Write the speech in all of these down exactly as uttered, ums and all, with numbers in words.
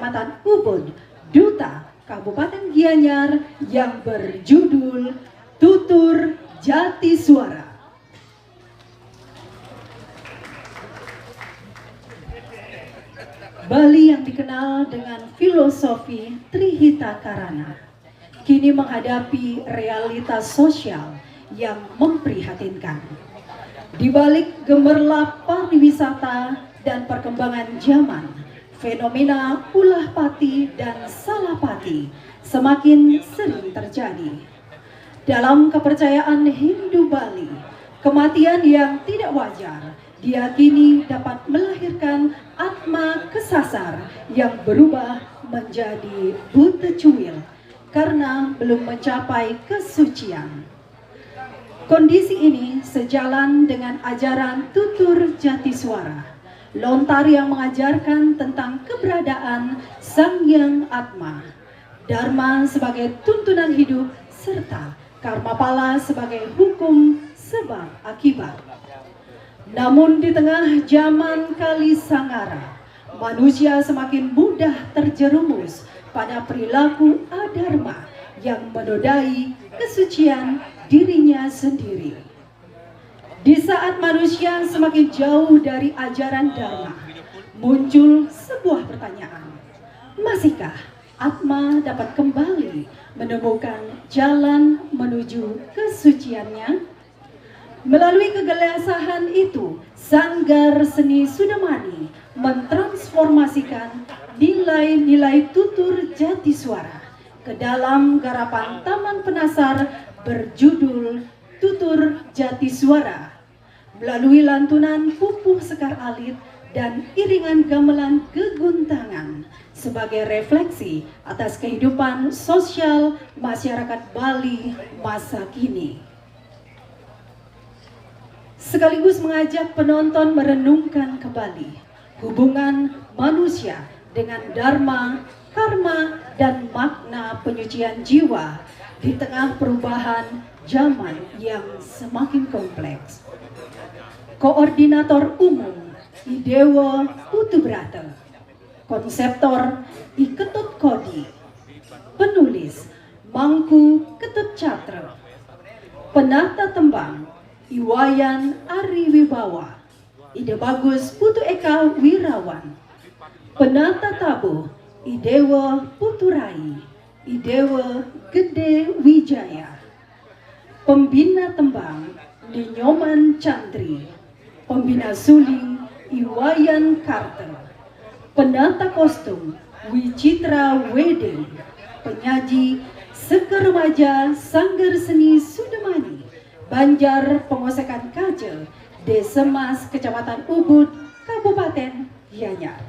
Kecamatan Ubud, Duta Kabupaten Gianyar, yang berjudul Tutur Jati Suara. Bali yang dikenal dengan filosofi Trihita Karana kini menghadapi realitas sosial yang memprihatinkan. Di balik gemerlap pariwisata dan perkembangan zaman, fenomena ulah pati dan salah pati semakin sering terjadi. Dalam kepercayaan Hindu Bali, kematian yang tidak wajar diyakini dapat melahirkan atma kesasar yang berubah menjadi buta cuil karena belum mencapai kesucian. Kondisi ini sejalan dengan ajaran Tutur Jati Suara, lontar yang mengajarkan tentang keberadaan Sang Yang Atma, Dharma sebagai tuntunan hidup, serta karma pala sebagai hukum sebab akibat. Namun, di tengah zaman Kali Sangara, manusia semakin mudah terjerumus pada perilaku adharma yang menodai kesucian dirinya sendiri. Di saat manusia semakin jauh dari ajaran Dharma, muncul sebuah pertanyaan: masihkah Atma dapat kembali menemukan jalan menuju kesuciannya? Melalui kegelisahan itu, Sanggar Seni Sudemani mentransformasikan nilai-nilai Tutur Jati Suara ke dalam garapan Taman Penasar berjudul Tutur Jati Suara. Melalui lantunan pupuh sekar alit dan iringan gamelan geguntangan sebagai refleksi atas kehidupan sosial masyarakat Bali masa kini, sekaligus mengajak penonton merenungkan kembali hubungan manusia dengan dharma, karma, dan makna penyucian jiwa di tengah perubahan zaman yang semakin kompleks. Koordinator Umum, I Dewa Putu Brata. Konseptor, I Ketut Kodi. Penulis, Mangku Ketut Catra. Penata tembang, I Wayan Ari Wibawa. Ida Bagus Putu Eka Wirawan. Penata tabuh, I Dewa Putu Rai, I Dewa Gede Wijaya. Pembina tembang, Ni Nyoman Cantri. Pembina suling, I Wayan Carter. Penata kostum, Wicitra Wede. Penyaji, Seka Remaja Sanggar Seni Sudemani, Banjar Pengosekan Kaja, Desa Mas, Kecamatan Ubud, Kabupaten Gianyar.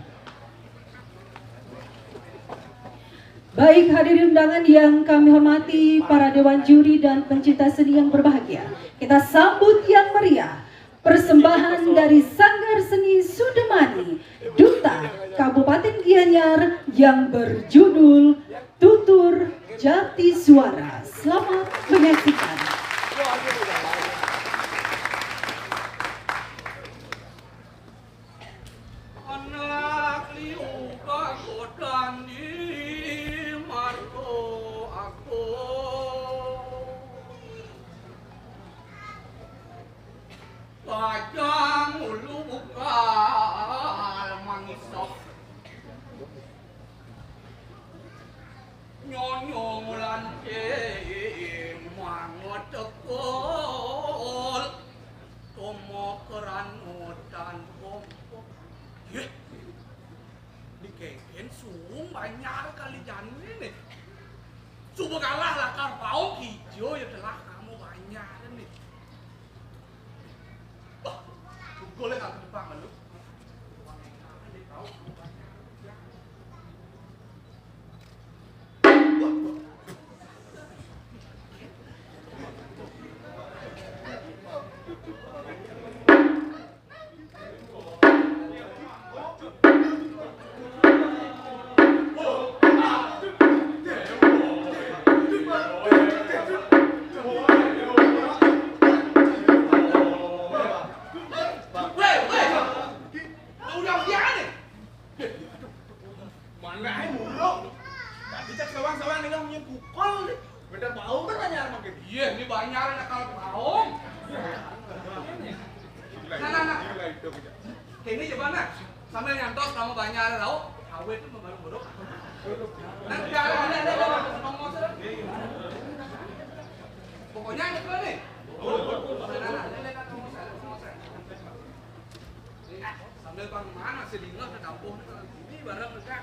Baik, hadirin undangan yang kami hormati, para dewan juri dan pencinta seni yang berbahagia, kita sambut yang meriah persembahan dari Sanggar Seni Sudemani, Duta Kabupaten Gianyar, yang berjudul Tutur Jati Suara. Selamat menyaksikan. Anak liu kagodani margo agung. Bajang ulu bukal mangisok. Nyonyo ngulancing mangotekul. Tomo keran ngotan kompok. Yeh. Dikeken suung banjar kali jani nih. Suba kalah lakar paong ijo ya telah kamu banjar nih. Wah, pukul ya kamu Jepang lu. Ini coba nah, sambil nyantos kamu banyak ada tahu, awet itu baru bodoh. Nah, enggak ada, ada, ada, ada, ngomong saja. Pokoknya itu nih. Nah, nah, nah, nah, ngomong saja, ngomong saja. Ini, ah, sambil bang mana sih di luar ke kampung ini barang dekat.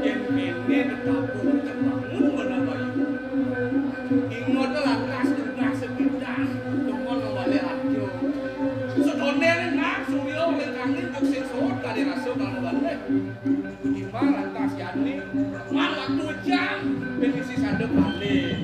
Yén kéné ditabuh tebangun bener bayu. Inget lantas tugas sepidah, demen wale ajo. Sedone nak surya oleh kangin kok sing suud kali rasa kang wale. Budi mah lantas yani, man waktu jam, ben isi sanduk balik.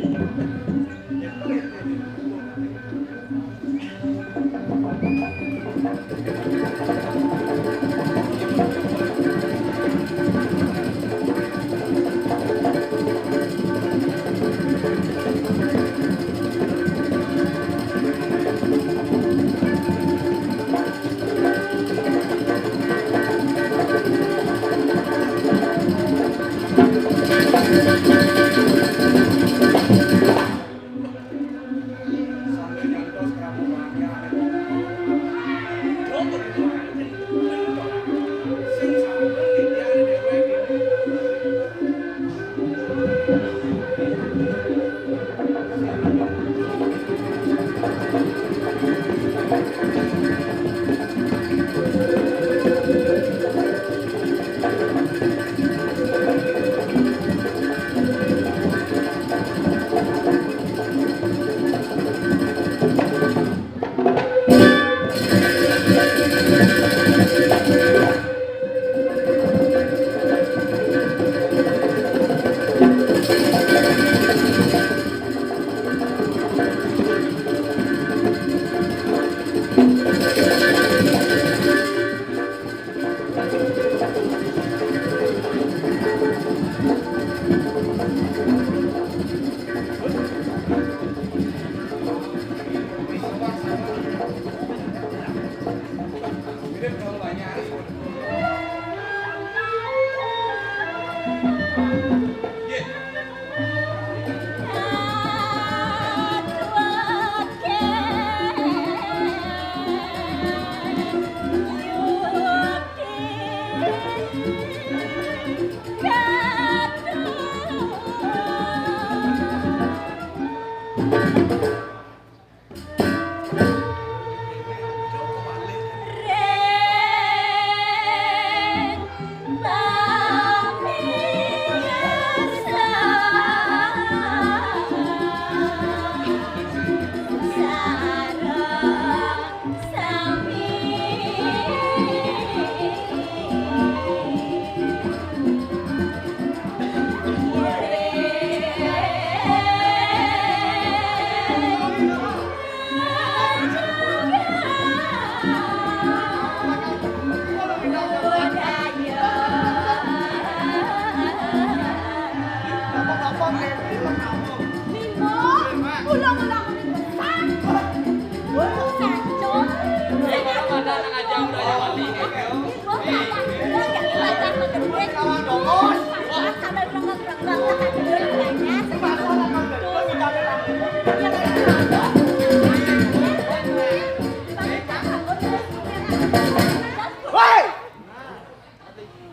Woi!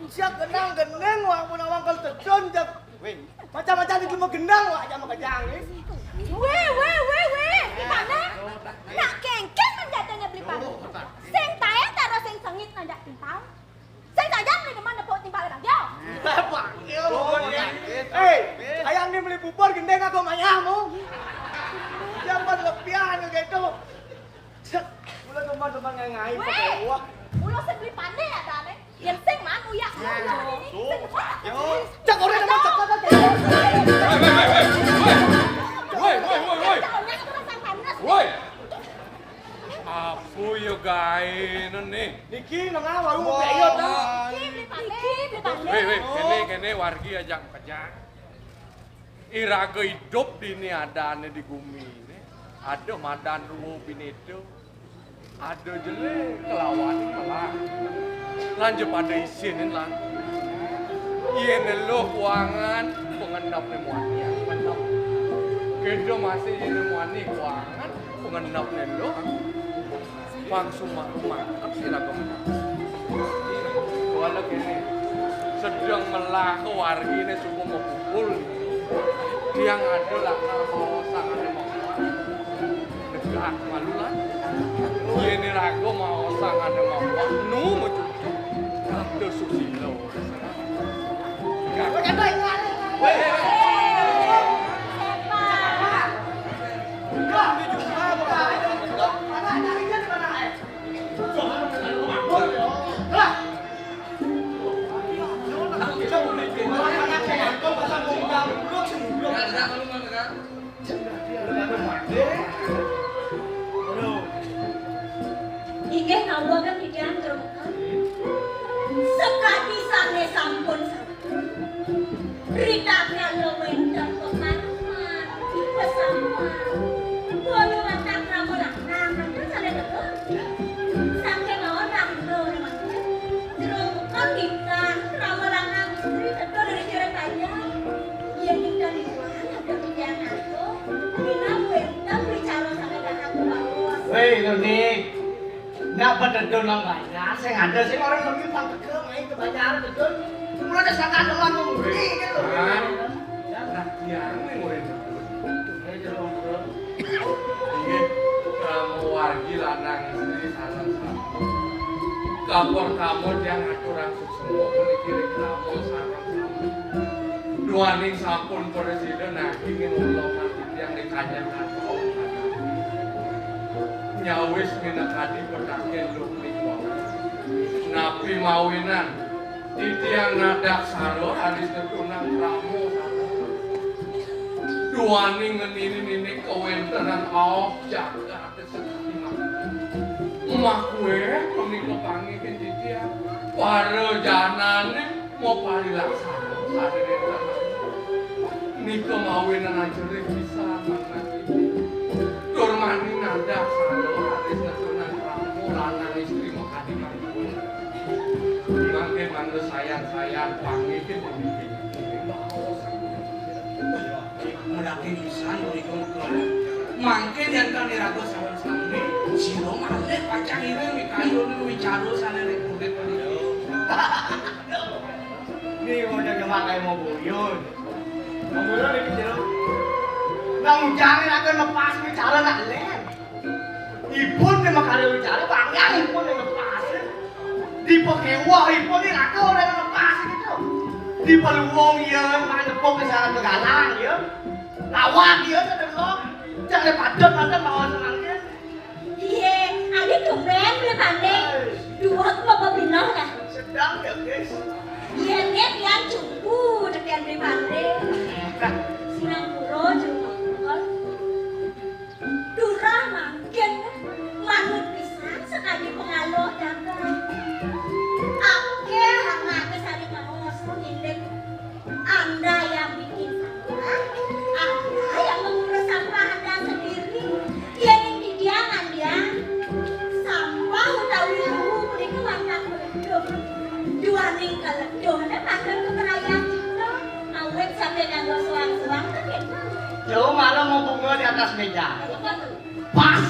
Siap genang geneng, wah, mun awang kal tedun, jak. Macam-macam iki mah genang, wah, aja makejang, eh. Weh, weh, weh, weh, gimana? Nak kengkeng menjadinya beli palu. Sing taen taruh sing sengit nanjak timpal. Sing tajam beli kemana nepuk timpal lagi? Eh, ayang ni beli bubur gendeng aku mayahmu. Jangan lebihan gitu. Cek, ulah teman-teman ngai-ngai pakai uang. Ulah sing beli pandai ya, Dane. Yang sing man uyak. Yo. Cek orang nama cek. Woi, woi, woi, woi. Woi. Apa ya gaene nih? Niki nengah warung ngopi ayo ta. Niki beli pandai, beli pandai. Woi, woi, kene kene wargi aja kejang. Iraga idup dini adane di gumi ini. Ada madan ruwo bineda. Ada jele kelawan melah. Lanja pada isinin lah. Yen lo kuangan pengendap ne muani, pengendap. Keda masih yen muani kuangan pengendap ne lo. Pang sumak-rumaket sira gem. Wala kene. Sedeng melah wargine suku mepukul. Tiang ada lakar maosang ane mepukul. Negak malulan. Yene raga maosang ane mepukul. Nu mecucuk. Ada susila. Inggih kawula kan titiang Trungkang. Sekadi sane sampun Rita kala wenten pemaruman, pesamuan. Bodo watak rama lanang, mangke sale teka. Sangke mawon rahina mangke. Jero buka kita, rama lanang istri teka dari jalan panjang. Yen kita liwat, ada titiang agung. Minab wenten wicara sane dahat mawon. Weh, Nuni. Ndak pededun nang banjar, sing ada sing orang lebih panteke main ke banjar pededun. Mulai ada sangka teman membeli gitu. Nah, tiang ning urip pededun. Ini kamu wargi lanang istri sareng sami. Kampung kamu yang ngaturang semua puniki reklame sareng sami. Duaning sampun prasida nanging ulama titiang dikanyakan. Nyawis minakadi petaken Luh Niwang. Napi mawinan titiang nadak sara alis netunang krama sareng. Duaning ngenini ninik kawentenan aoh jagat. Makue punika pangingin titiang. Para janané maparilaksana sané nénten. Nika mawinan ajerik pisan manah. Tur mani nadak salo raris ngetunan krama lanang istri makadi mangkin. Mangkin mangda sayan-sayan panggih. Medaki pisan punika mengkon. Mangkin yén tan iraga sareng sami, sira malih pacang iring mikayunin wicara sané ring kulit punika. Ni wajah jemak kaya mau buyun. Mau buyun iki jero. Nang ujang iraga nepas wicara nak lén. Ipun nih makare wicara, bangang ipun nih nepas. Dipakéweh ipun nih raga ora nepas gitu. Dipaluwung ya, manepuk ke sana ke galang ya. Lawang ya, sedelok. Jangan padet manten mawon semangkin. Iya, adi tumben beli pandai. Dua apa pindah lah. Sedang ya, guys. Iya, nek yang cukup dekian beli pandai. Sinang pura cukup. Turah mangkin manut pisan sakadi pangaloh dagang. Akéh anake sane maos ngindik. Anda yang bikin sampah, Anda yang mengurus sampah Anda sendiri. Yen ing didiang andian, sampah utawi luhu punika wantah meleduh. Duaning kaleduhne mangkin keperayaan kita, awit sampai nganggo suang-suang, kan gitu. Jauh malah mau bunga di atas meja. Apa tuh? Pas.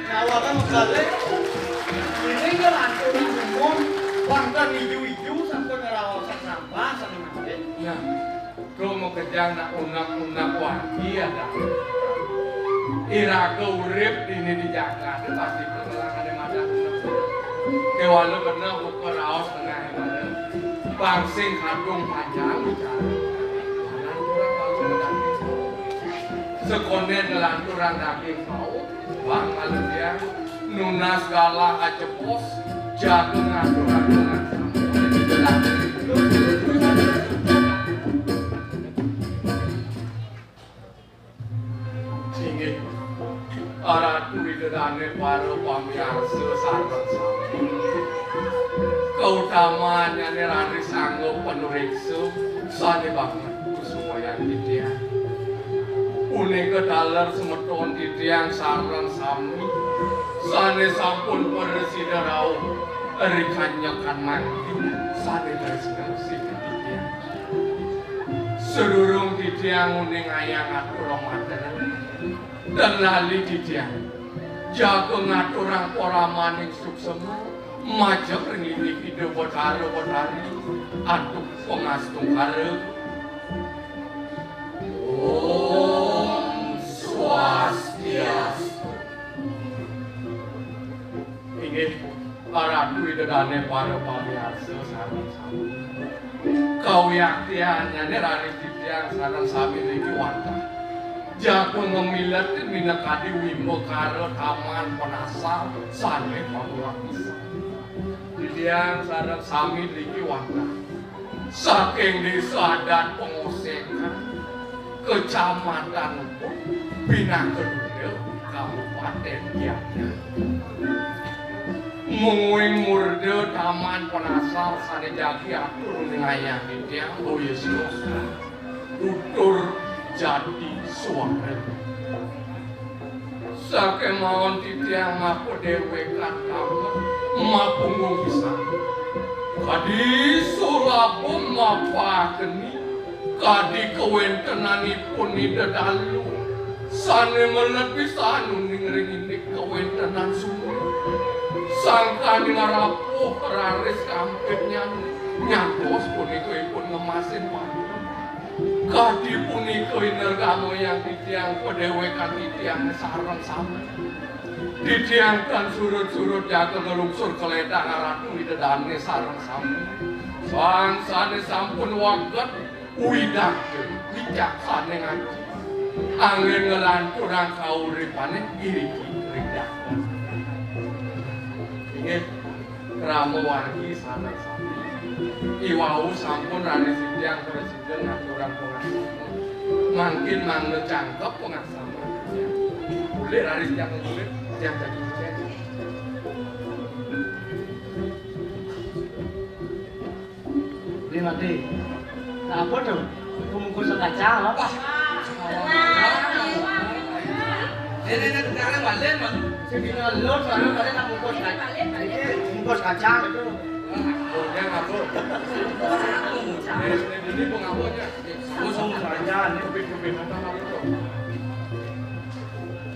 Nyawa kan balik. Ini ngelantur ngomong, bangkan ijo-ijo sampai ngerawasan sampah sampai mati. Nah, kau mau kejang nak unak-unak wagi ya dah. Iraga urip dini di jagat pasti pengelangane madah unek. Kewala bener buka raos tengah madah. Bangsing kadung panjang bicara. Lanturan kalau daging. Sekonden ngelanturan daging kau, bang malu dia nunas galah acepos, jago ngatur-aturan. Inggih. Ratu Ida Dane para pamiarsa sareng sami. Kautamanyane raris sanggup panureksa sane banget kusumayan titiang. Punika taler semeton titiang sareng sami sane sampun prasida rauh ri kanyekan mangkin sane tresna sida titiang. Sadurung titiang nguningayang atur matur, ten lali titiang jaga ngaturang paramaning suksema majeng ring indik Ida Betara Betari antuk pangastungkara. Om Swastiastu. Inggih, Ratu Ida Dane para pamiarsa sareng sami. Kawiaktiannyane raris titiang sareng sami niki wantah jaga ngemilet minakadi wimbakara taman penasar sane pamurak pisan. Titiang sareng sami niki wantah saking Desa Adat Pengosekan, Kecamatan Ubud, pinaka Duda, Kabupaten Gianyar. Mungguing murda Taman Penasar sane jagi atur ngayah titiang, oh Yesus, tutur jati suara. Sakemawon titiang mapadewekan taman, mapunggung pisan. Kadi sulabum mapakeni, kadi kawentenanipun Ida Dalu, sane meled pisan uning ring indik kawentenan sumur. Sangkaning rapuh raris kampitnyane, nyantos punika ipun ngemasin pantun. Kadi punika inergamayang titiang padewekan titiang sareng sami. Titiang tan surut-surut jaga nglungsur kaledang Ratu Ida Dane sareng sami. Sang sane sampun waget widagda wicaksane ngaji. Anggen nglanturang kauripane iriki ring jagat. Inggih. Krama wargi sareng sami. Iwau sampun raris titiang prasida ngaturang pangaksama. Mangkin mangda cangkep pangaksama. Boleh raris titiang ngulit, titiang dadi titiang. Mati. Nah, apa tuh? Bungkus kacang, apa? Ini, ini sekarang balik, Mas. Sing dina lur, soalnya kalian nak bungkus kacang. Ini bungkus kacang itu. Bungkus apa? Ini, ini bungkus apa? Bungkus kacang, ini kebit-kebit apa itu?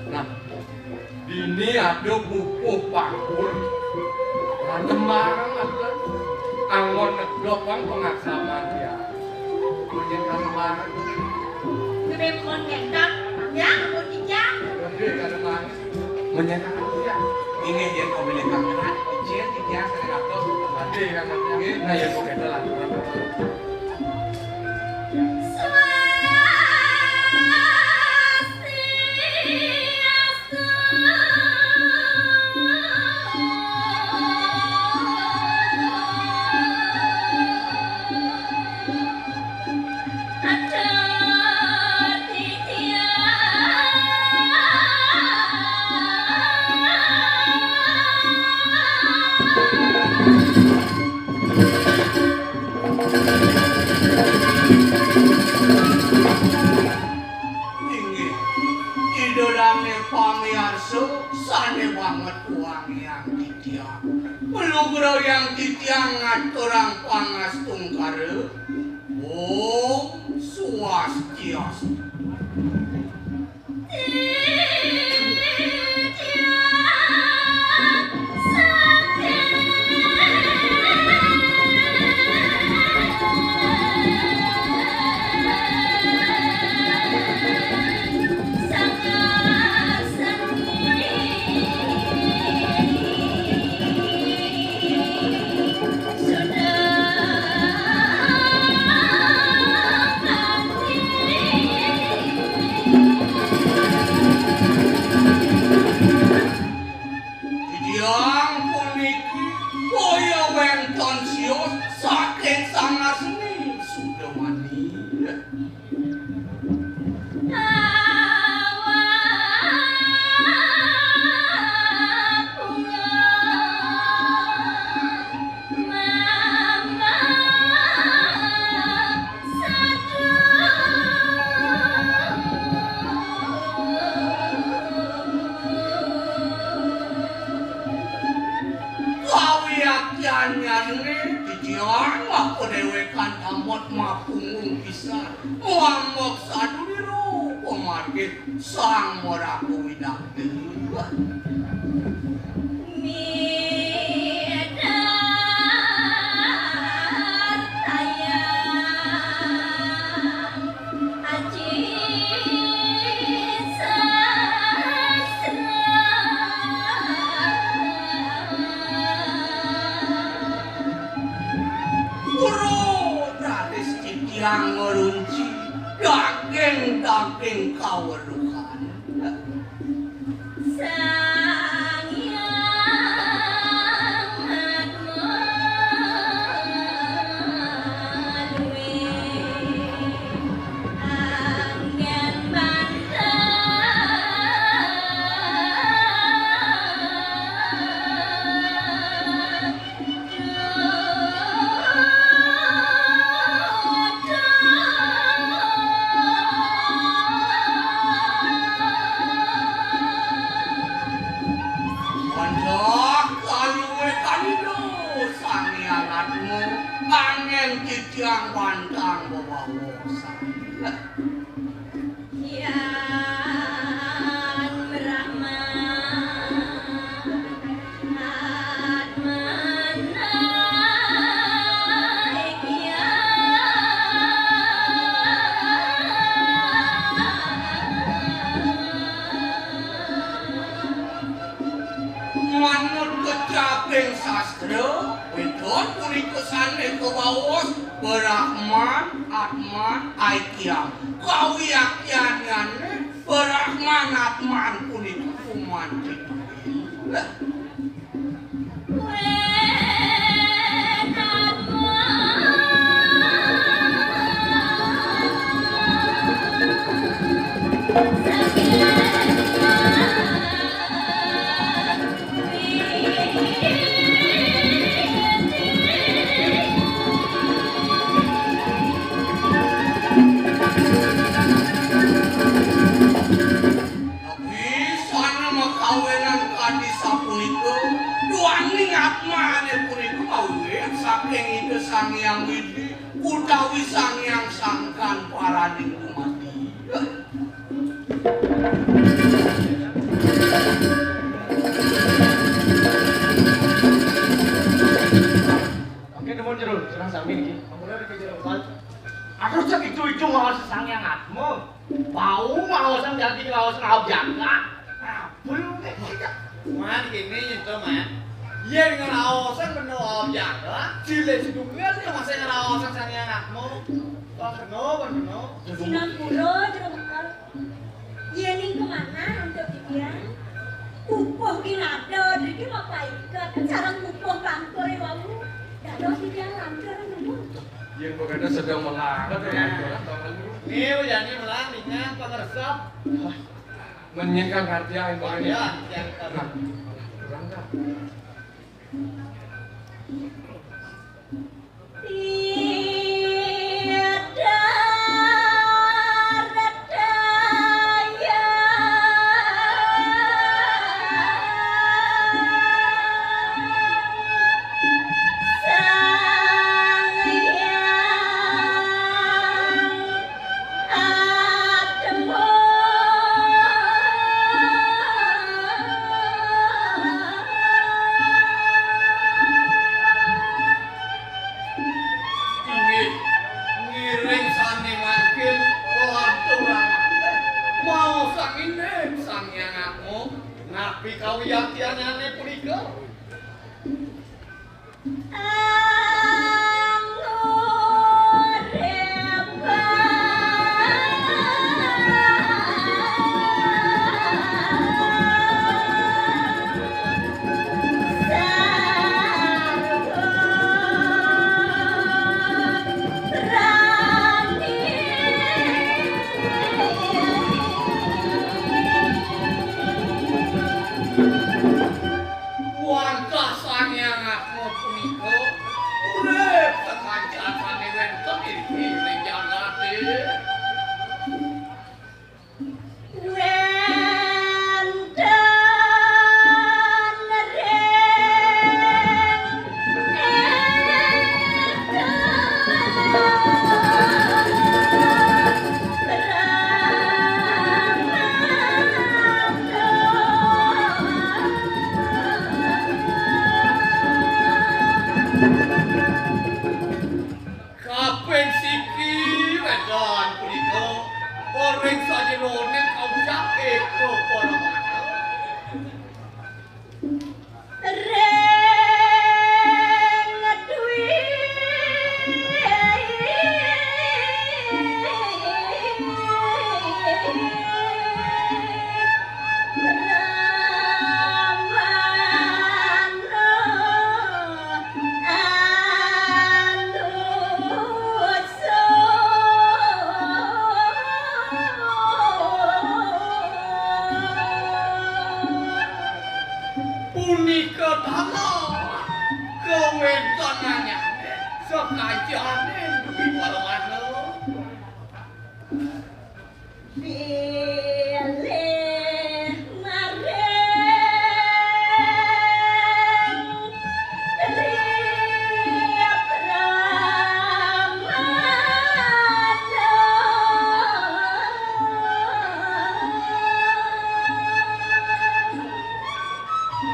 Nah, dini ada pupuh pakul. Kanembarang ada. Anggon negok kan pengasaman dia. Punya kanembarang. Kebekon ngetak, ya, aku tiga. Lebih kanembarang. Menyatakan dia. Ini dia pemilik kamera. Kecil, tiga, saya dapat. Ada yang dapat. Nah, ya, kok ada lah. Inggih, Ida dane pamiarsa, sane banget wangian titiang. Lugra yang titiang ngaturang pangastungkara. Om Swastiastu. Titiang puniki kaya wénten sios saking Sang Asmi Sudamani. Kawiaktiannyane titiang maka dewekan damot mapunggung pisan. Muambek sadulira pamargin Sang Maraga Widakti. Pura raris titiang ngrunci daging-daging kaweruhan. Sang Hyang Atma Luwih Anggen Banten. Kanca kaluwe kalido sami alatmu, anggen titiang bantang bebaosan. Yan Brahma Atmana Ikya. Manut kecaping sastra, Wédon punika sané kawaos Brahman, Atman, Aikyam. Kawiaktiannyané Brahman Atman punika kumanti. Ing Ida Sang Hyang Widhi utawi Sang Hyang Sangkan paraning kumati. Oke, nuwun jero, serang sami niki. Aduh, cek ijo-ijo ngaos Sang Hyang Atma. Bau ngaosan dadi ngaos ngaos jagat. Apa yo, Nek? Man kene nyentuh, Man. Yen ngaosan benda ngaos jagat, cilik sedungan yo masih ngaosan Sang Hyang Atma. Bang beno, bang beno. Sinampura, Jero Mekar. Yen ing kemana untuk dikian? Pupuh ki nada, driki mapaikat, sareng pupuh pangkure wau. Dados dikian lantur nunggu. Yen pokoknya sedang melarat, ya, lanturan, Bang Lu. Nih, udah nih, melang, ringan, pangeresep. Menyin kan ngerti ya, yang pokoknya. Ya, yang kurang dah. Inggih, ngiring sane mangkin lanturang. Maosang inggih Sang Hyang Atma, napi kawiyatianane punika? Wantah Sang Hyang Atma punika urip sakancan sane wenten ing jagate. Kaping siki wedan punika, ring sajeroning kaucap eka para manah. Ring dwi Punika talah kawentenannyane sakancaning dwi para manah. Bilih maring Tri Pramana.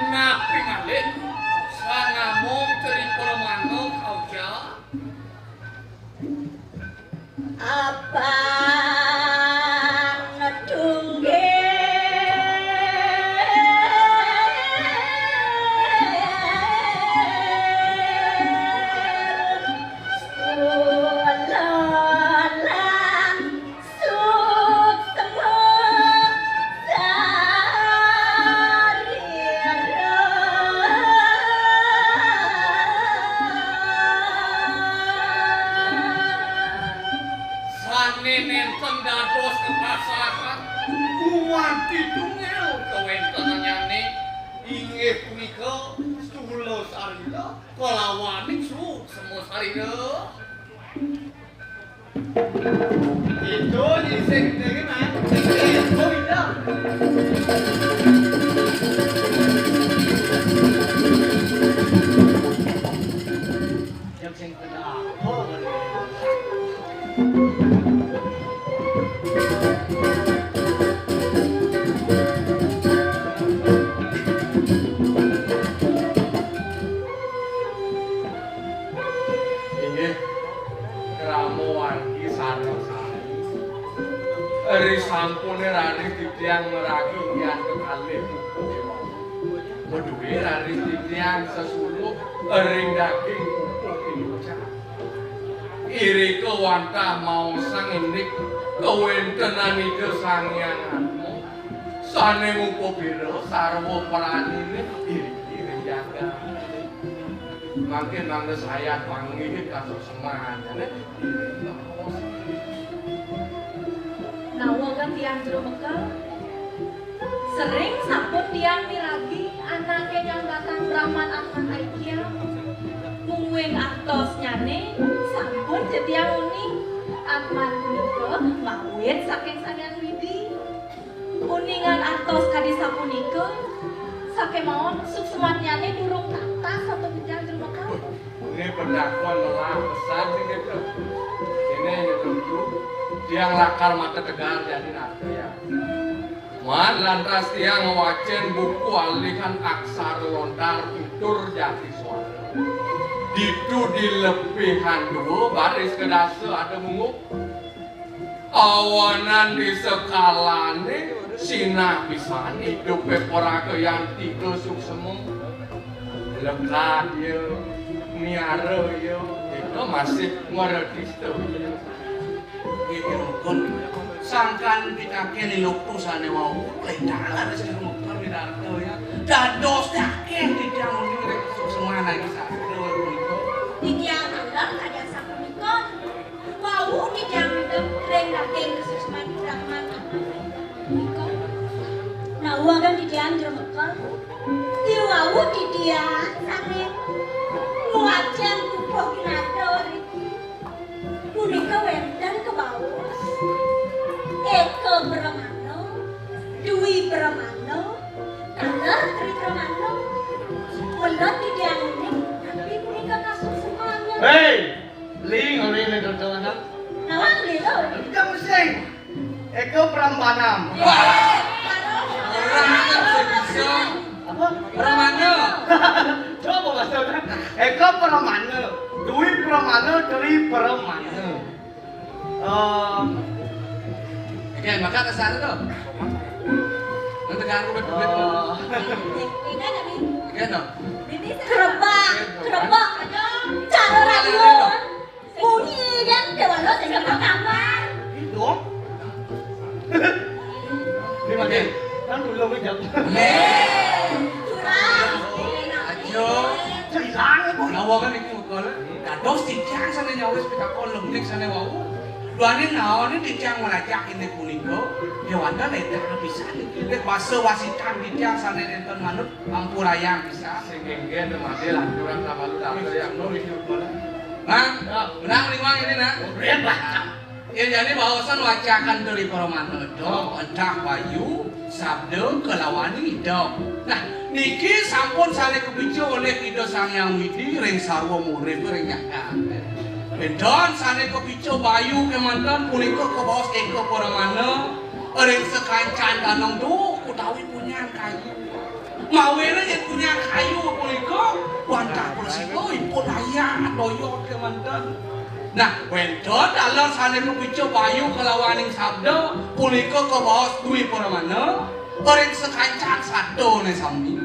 Napi malih sang among Tri Pramana kaucap? Abang tunggil sulalan suksma sarira. Sane nenten dados kepasaran gumanti tunggil kawentenannyaning inggih punika stula sarira kalawaning suksma sarira. Itu sing dene, Mas. Sing dene. Oh, iya. Sing kenapa? Inggih, krama wargi sareng sami. Ri sampune raris titiang maragi yan kekalih pupuh kemawon. Madué raris titiang sesuluh ring daging pupuh inucap. Irika wantah maosang indik kawentenan Ida Sang Hyang Atma sane ngupabira sarwa pranine iriki ring jagat. Mangkin mangda sayat panggih kasukseman, jane. Nawa kan tiang jero Mekah? Sering sampun tiang miragi anake nyambatang Brahman Atman Aikyam. Mungguing artosnyane sampun ja tiang uning. Atman punika mawit saking Sang Hyang Widi. Uningan artos kadi sapunika, sakemawon suksmannyane durung tatas sampun tiang jero Mekah. Ini pendakwan melah besar sing gitu. Ini gitu. Tiang lakar mata tegar jadi naga ya. Wan lantas tiang ngwacen buku alihan aksara lontar tutur jati suara. Ditu di lepihan dua baris kedasa ada mungguh. Awanan di sekalane sinah pisan idupe Poraka Yantika suksema. Lekad ya, miara ya, kita masih ngredista. Nggih, rukun. Sangkan pitaken iluktu sane wau, ledalan sing rukun minarta ya. Dados akeh titiang uning ring suksema nanging sastra punika. Titiang taler kadi sapunika. Wau titiang mendem ring daging kasuksman Brahman Atman Aikyam punika. Nawang titiang jero Mekah. Iwau titiang sane ngwacen pupuh kinarta riki. Punika wenten kabaos. Eka pramana, dwi pramana, taler tri pramana. Melod titiang uning, tapi punika kasuksman. Hei! Ling, ling, ling, ling, ling. Nawang, ling, oh. Kamu sing. Eka prambanam. Wah, ora bisa. Apa? Pramana. Coba maksudnya. Eka pramana, dwi pramana, tri pramana. Eh, oke, maka ke sana tuh. Nanti kan aku betul. Oke, no. Kerebak, kerebak. Cara radio. Bunyi kan, dewasa sing kamar. Dong. Terima kasih. Kan dulu jam. Curang. Ayo. Hilang, Bu. Nawa kan iki mukul. Dados titiang sane nyawis pitakon lembik sane wau. Duane naone titiang nglajak indik punika. Dewata ledah pisan iki. Nek basa wasitan titiang sane nenten manut, ampurayang pisan. Sing kengken mati lanturan sama lu tak ada yang nol iki mukul. Nah, menang lima ini, nah. Rian, Pak. Ya, jadi baosan wacakan dari pramana, entah bayu, sabda, kalawan idep. Nah, niki sampun sane kapica oleh Ida Sang Hyang Widi ring sarwa murid ring jagat. Wenten sane kapica bayu kemanten punika kabaos eka pramana ring sakancan danung duh utawi punyan kayu. Mawene yen punyan kayu punika wantah prasida ipun ayah toya kemanten. Nah, wenten taler sane mapica bayu kalawaning sabda punika kabaos dwi pramana ring sakancan satone sami.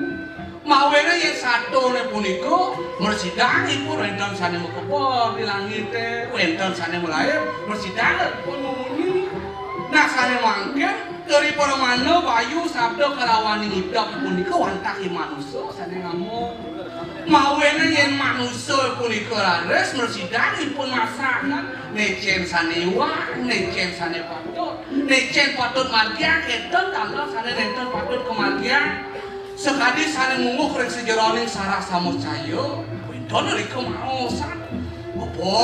Mawene yen satone punika mresidang ipun wenten sane makebur di langite, wenten sane malair mresidang ipun mumuni. Nah, sane mangkin Ri pramana bayu sabda kalawaning idep punika wantah ing manusa sane ngamon. Mawene yen manusa punika raris mresidang ipun masakan, necen sane iwang, necen sane patut, necen patut margiang, enten taler sane nenten patut kamargiang. Sakadi sane mungguh ring sajeroning sarah samacaya, wenten rika maosan. Apa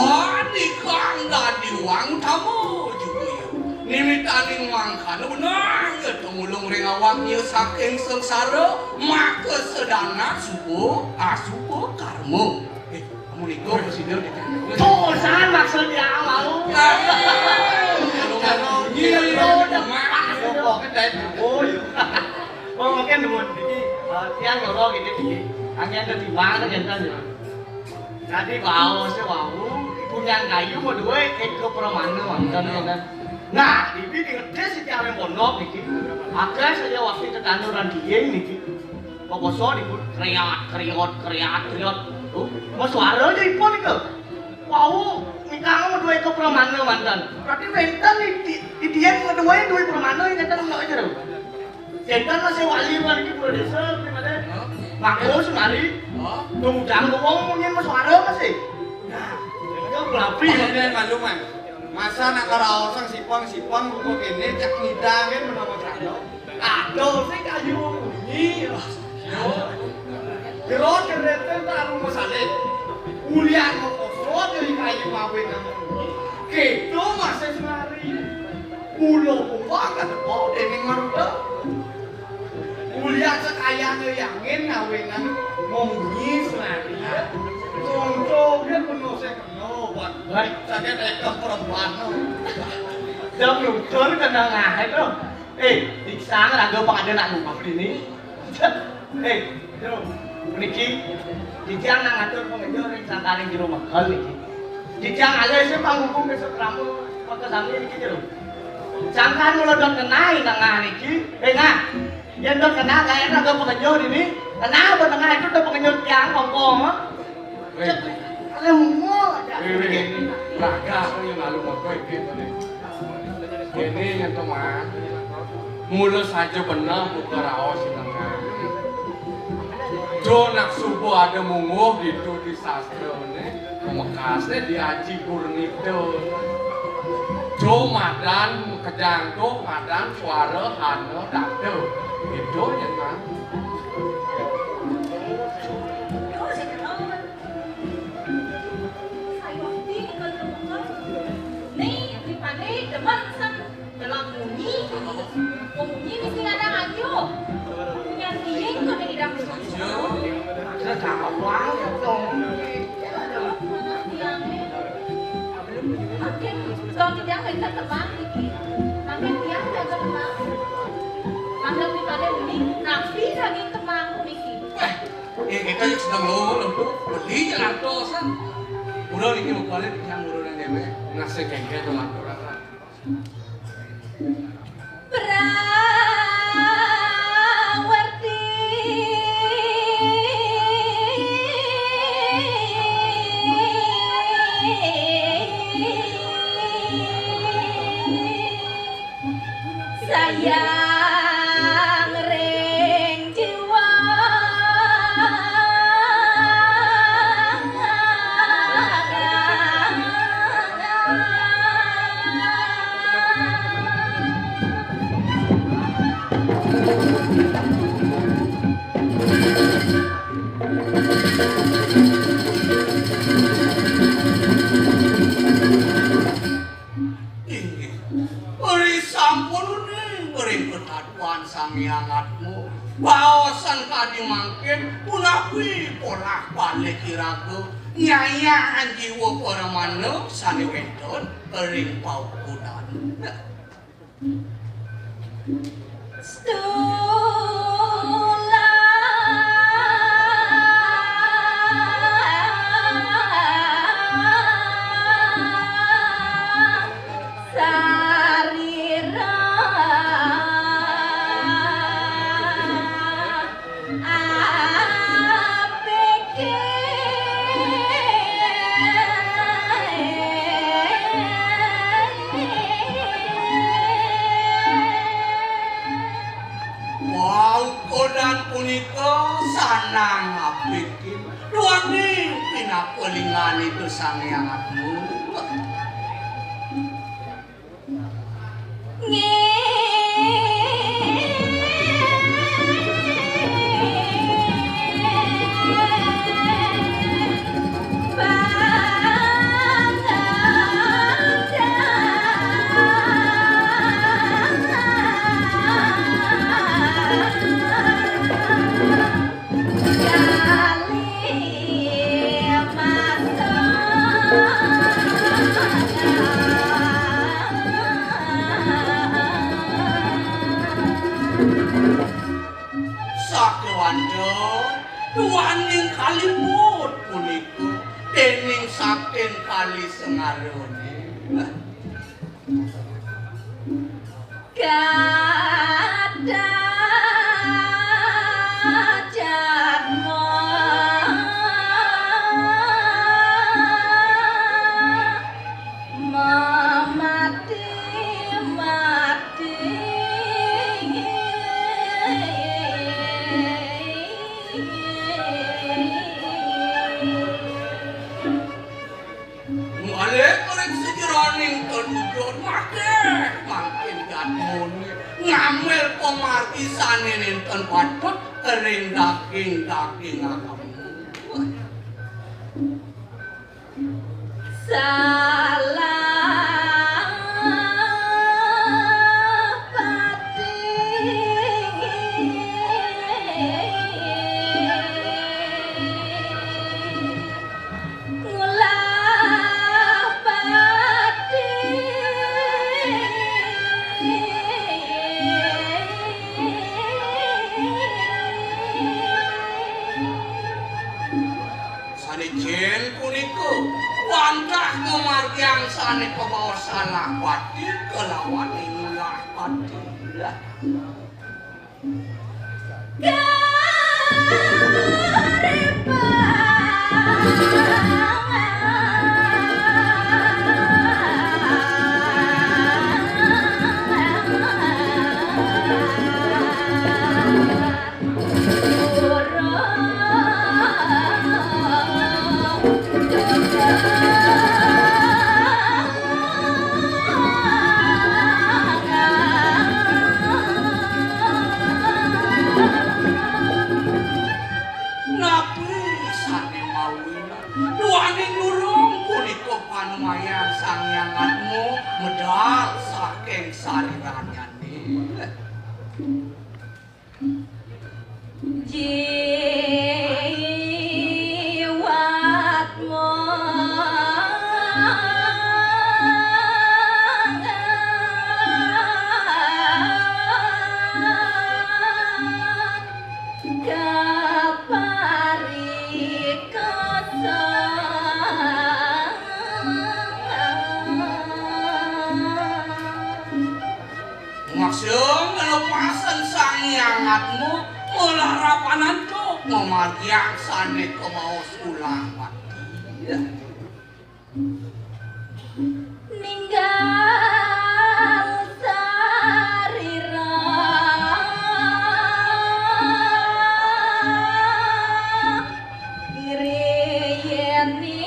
nika dadi wang utama juga ya. Nimitaning mangkana wenang ya tumulung ring awak ya saking sengsara, maka sedana suba asuba karma. Eh, kamu Tuh, sini udah. Tuh, san maksud dia mau. Iya, iya, iya. Oh, iya. Oh, oke, nuwun. Iki, eh, tiang nyoro iki, iki. Angin ada di mana, ya, kan, ya? Tadi bawa sih, wau. Punyan kayu mau duwe, eh, ke permana, wau, kan, ya, kan? Nah, iki di ngedes iki arep pondok iki. Akeh saya waktu tetanduran diying iki. Kok basa niku kriat, kriot, kriat, kriot. Tuh, mau suara aja ipun iki. Wau, nikah mau duwe ke permana mantan. Berarti wenten di, di, di dia mau duwe, duwe permana yang ngeten kok aja lho. Jentan masih wali kan iki kepala desa gimana? Ngaku semari. Tuh, jangan wong mungkin mau suara masih. Nah, itu belapi. Ini malu, Man. Masa nak ngeraosang sipang-sipang kok kene cak ngidangin menawa cak. Aduh, sing kayu bunyi. Yo. Jero cerita tak rumah saleh. Ulian mau kosot dari kayu mawe nang. Gitu masih semari. Pulau Kumbang kan oh dening maruda. Ulian sekayane yangin ngawe nang munyi semari. Contohnya penuh saya kenal, Pak. Baik. Saya kayak perempuan. Jam luncur kena ngahe to. Eh, diksang raga pangada nak numpak dini. Eh, Bro, niki titiang nang ngatur pengejo ring sangkaning jero megel niki. Titiang alih sing panghubung besok ramu maka sami niki jero. Sangkan mula dot kenai nang niki. Eh, nah. Yen dot kenal kae raga pengejo dini. Kenapa tengah itu tuh pengejo tiang kongkong? Weh. Cek, ale mungul aja. Weh, weh. Raga aku yang malu mau kowe gitu nih. Kene nyentuh mah. Mula saja bener buka raos tengah. Jo nak subuh ada munguh gitu di sastra ne. Pamekasne di Aji Gurnita. Jo madan kejangkung madan suara hana dada. Gitu ya kan. Ni, ni pade demen sang dalam munyi. Munyi mesti ada aja. Yang dingin kok tidak bisa. Ada apa ya, Tong? Makin Tong tidak bisa tebang iki. Makin dia jaga tebang. Mangga ni pade munyi, napi daging tebang iki. Eh, kita yang sedang lho, lho, beli lantosan. Udah niki mau balik yang urunan dewe. Ngasih kengke tuh lantosan. Prawerti sayang ring jiwa. Inggih. Beri sampun ning beri ketaduan Sang Hyang Atma. Baosan kadi mangkin punapi polah balik iraga nyayaan jiwa paramana sane wenten ring paukudan. Stula sarira apike. Wau kodan punika sanang apikin. Duaning pinaka lingane Sang Hyang Atma. kaliput punika dening saking Kali Sengarane. Gadah jatma mamati-mati. Malih ring sajeroning kelujur, makeh mangkin jatmane ngambil pamargi sane nenten patut ring daging-daging agama. Salah pati. Ngulah pati. Sane jen punika wantah ngamargiang sane kabaos salah pati kalawan ngulah pati. Napi sane mawinan duaning nulung punika panumayan Sang Hyang Atma medal saking sariranyane? Jiwatma kaparikasa. Maksa nglepasen Sang Hyang Atma, malarapan antuk mamargiang sane kabaos ulah pati. Ninggal sarira ngriyene.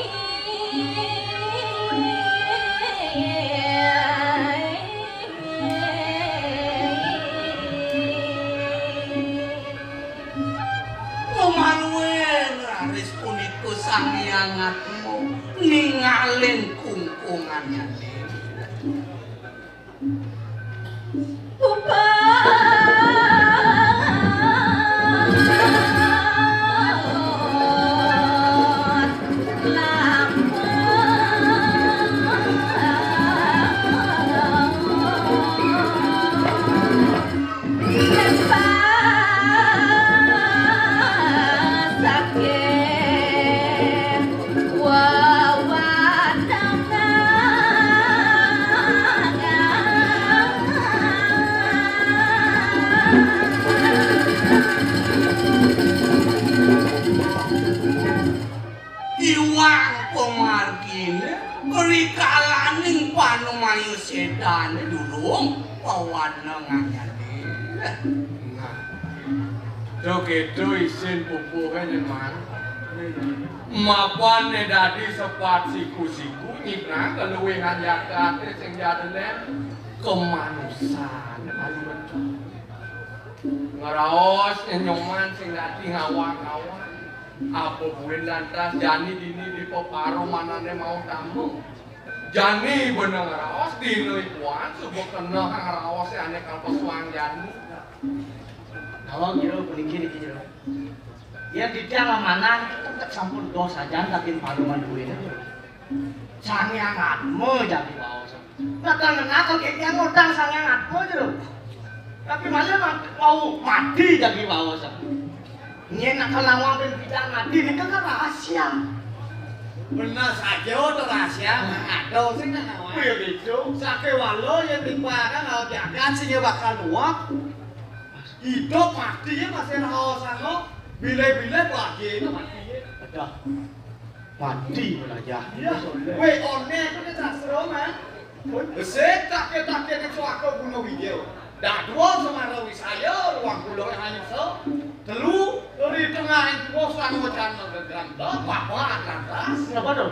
Mamarwin raris punika Sang Hyang Atma ningalin kungkungane. Iwang pamargine, rikalaning panumayu sedane durung pawana nganyane. Nah, to keto isin pupuhe nyen man. Mapan ne dadi sepat siku-siku nyidang kaluwihan jakate sing jadelen kemanusan ayu betul. Ngraos nyoman sing dadi ngawang-ngawang. Apa buin lantas jani dini di peparumanane mau tamu. Jani beneng raos dina ipuan suba kena raos ane kalpesuang jani. Nawang jero puniki niki jero. Yen titiang amanah tetep sampun doh sajan daging paruman buin. Sang Hyang Atma jagi waos. Ngaten-ngaten kenging ngundang Sang Hyang Atma jero. Tapi malih mat-, wau mati jagi waos. Yen nak nawang ping pidan mati nika kan rahasia. Bener saja to rahasia, ada sing nak nawang. Iya, betul. Sakéwala yen timpalane karo jagat sing bakal nuwak. Idup mati ya masih rahasia. Bilih-bilih lagi mati. Aduh. Mati belajar. Iya. Weh, one itu ning sastra, Man. Besik take-take ning swarga guna wiya. Dadua semara wisaya, ruang kula hanyusa. Telu, ri tengahing tuwa sang wacana gegranta, papat lantas. Napa to?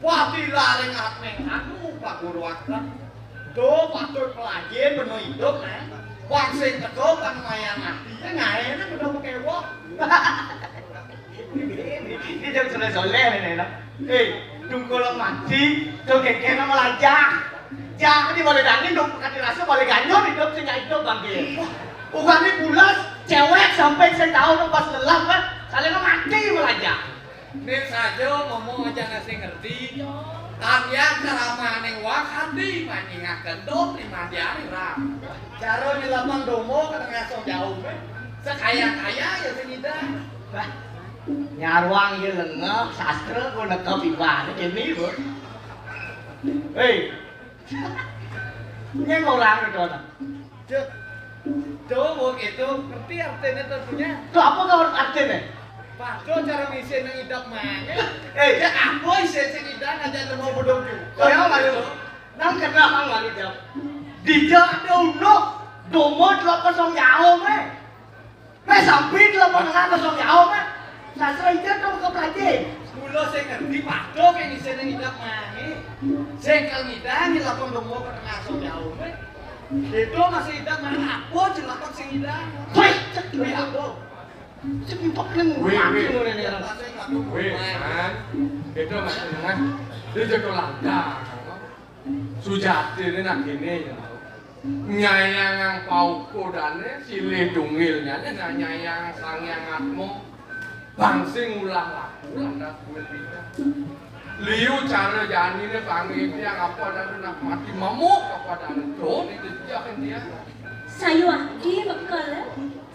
Pati laring atmeng anu paguruaken. Do patut pelajahin beno idup, Man. Wong sing teka pang mayan ati, ya ngaene beno pekewa. Iki jeng soleh-soleh ngene lho. Eh, dungkul mati, do gegene melajah. Jangan di balik angin, dong kati rasa balik ganyur hidup sing gak hidup bangke. Bukan ini pulas, cewek sampai saya tahu dong pas lelah kan, kalian mati melajah. Nek saja ngomong aja nasi ngerti. Arya ceramah ning wak hati manjingaken do primadiari ram. Cara nyelapang domo ke tengah song jauh, eh. Sekaya-kaya ya sing ngidang. Wah, nyarwang ya lengeh, sastra kok nekep ibane kene, Bu. Hei. Nyeng orang itu anak. Cek. Tuh, wong itu ngerti artinya tentunya. Tuh apa kau artinya? Padha cara ngisi nang idap maneh. Eh, ya apa isi sing idap aja nemu bodong juga. Kaya malu. Nang kena hang malu jam. Dija ada uno, domo dua kosong jauh, eh. Meh sampi dua kosong jauh, eh. Sastra ija dong ke pelajin. Mula sing ngerti padha ke ngisi nang idap maneh. Sing kal ngidang lapang domo ke tengah song jauh, eh. Itu masih idap maneh apa jelapang sing idang. Wih, cek. Wih, apa? Sing pok nang Wih, mati wih. Ngono ne. Wih, Man. Itu masih tengah. Dia jago langkah. Sujati ini nak gini ya. Nyayang paukodane silih dungilnya nah nyayang sang yang atmo. Bang sing ulah laku lantas duwe pidan. Liu cara janine pangitiang apa dan nak mati mamuk apa dan don itu dia kan dia. Sayuwakti bekel.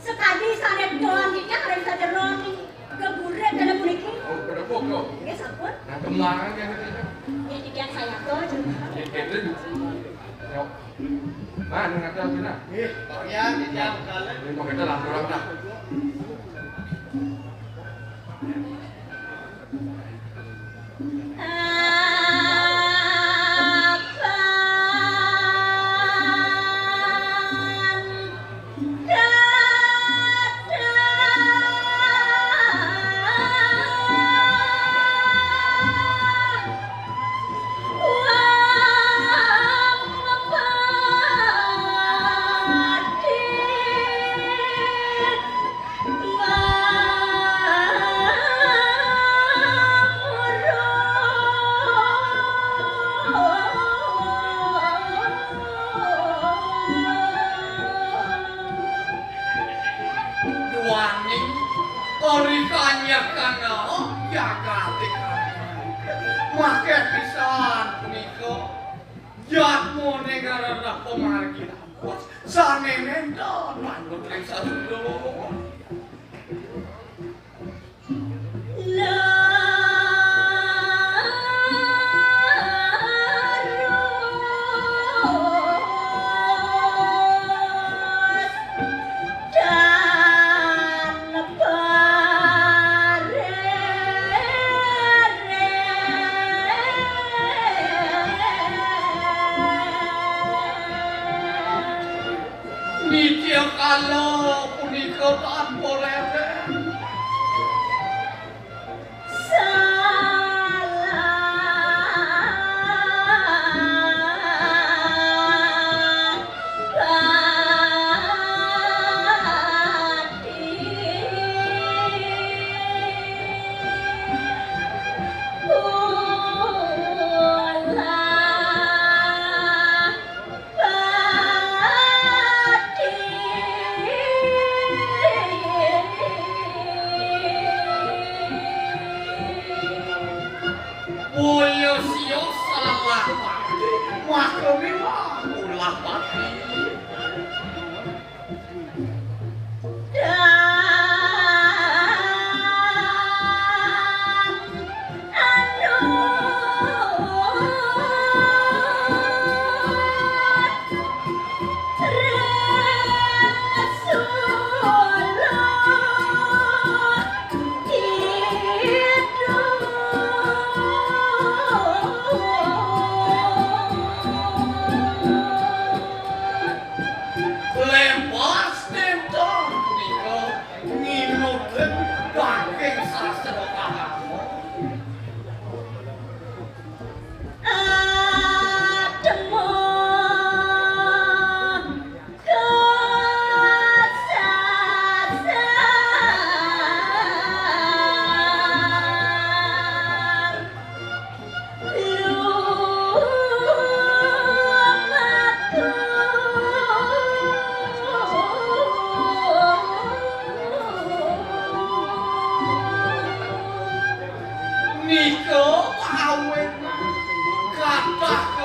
Sekadi sare don iki arep sajeroning gegurit kene puniki. Oh, kedepok kok. Nggih, sampun. Nah, kemlangan kan itu. Nggih, titiang sayaka, Jeng. Nggih, gitu. Yuk. Nah, ini ngatel sini. Nggih, ya, titiang kalen. Ini pakai telah kurang dah. Duaning ori kanyakan jagate kami. Makeh pisan punika yatmane ngarana pamargi rampus sane nenten manut ring saluruh. Nitya kala punika tanpa rereh. Mulya sia salah pati, maka memang ulah pati.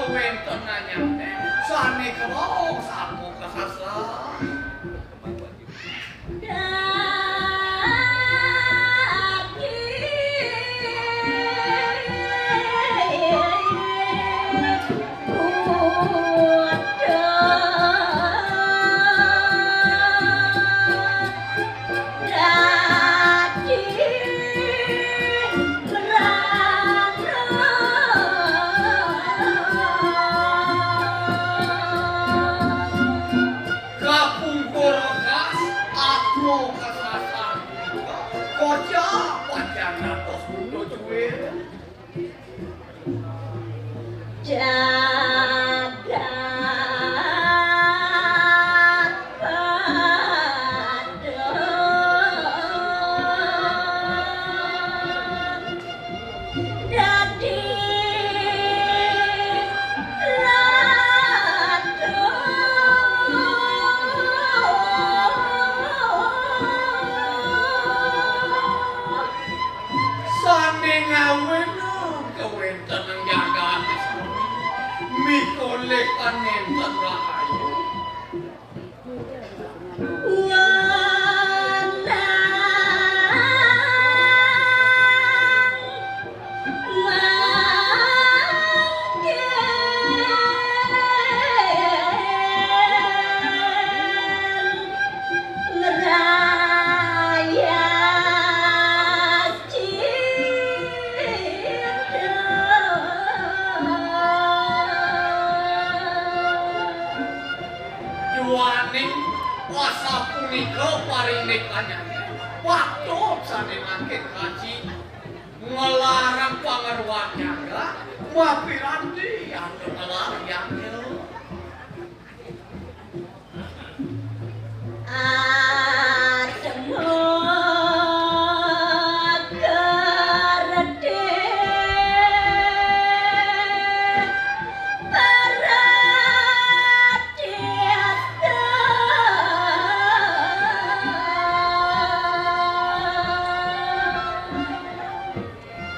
Wénten nanyang sané kemawon sampun kasasar. Kapungkur rokas, atma kasasar. Kocap pacan ngantos buta cuwir. Jagat padang. Dadi ratu. Sané ngawénang kawéntenan jagat sami mikolih panénten rahayu. Wenang mangkin ngrayas cinta. Duaning asapunika parindikanyané patut sané mangkin kaji, nglarang pangaruhan nyaga, mapiranti antuk ngelarang yangnya. Atma kertih paradista.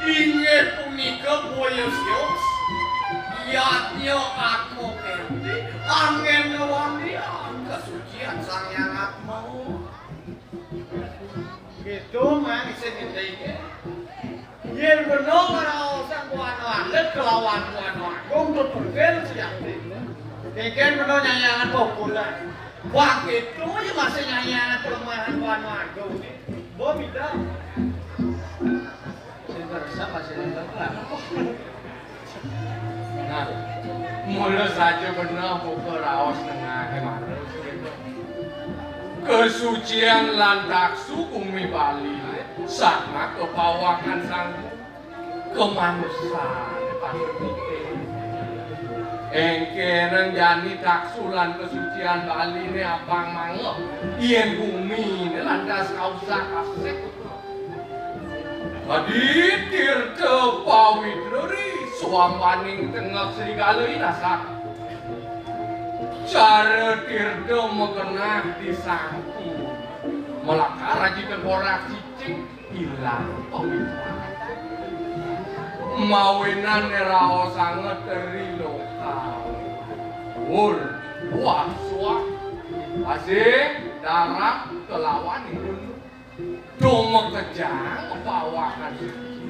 Inggih punika boya sios, yadnya Atma Kerti, anggén ngwandiang kasucian Sang Hyang Atma. Gitu, man, sing ngendike. Yén bena ngraosang Buana Alit kelawan Buana Agung, tetunggal sejati. Kénkén bena nyanyangan pupulan. Wah, gitu ya masih nyanyangan kelemahan Buana Agung. Bo, bida. Sing kersa masih nonton lah. Nah, mula saja beneh buka raos nengahé marep. Kasucian lan taksu bumi Bali sangat kepawakan sanggu kemanusan patut nitih. Engkénang jani taksu lan kasucian Baliné apang manggeh, yén guminé lantas kausak-asik. Adi tirta pawitra ri swampaning tengah serigala inasak. Cara tirta magenah di sangku. Melakar aji tengkorak cicing ilang pawitra. Mawinan niraosanga teri lokal. Wur, wah, suah. Asih, darat, kelawan ipun. Dumakejang pawakan suci.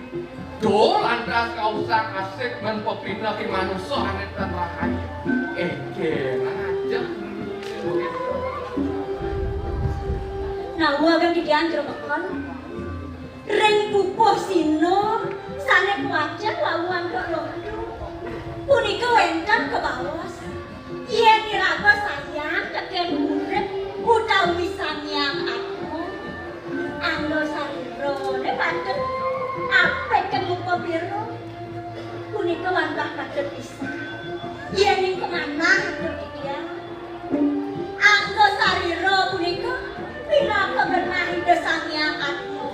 Duh lantas kausak-asik men pepineh i manusa ané tan rahayu. Engkénang ajeg. Nawang titiang jero mekon. Ring pupuh sina sané kuacen wau antuk londo. Punika wénten kabaos. Yén iraga sayang tekén urip utawi Sang Hyang Atma, angga sarirané patut apik kenging pepira. Punika wantah patut pisan. Yéning kamanah antuk titiang, angga sarira punika pinaka genah Ida Sang Hyang Atma.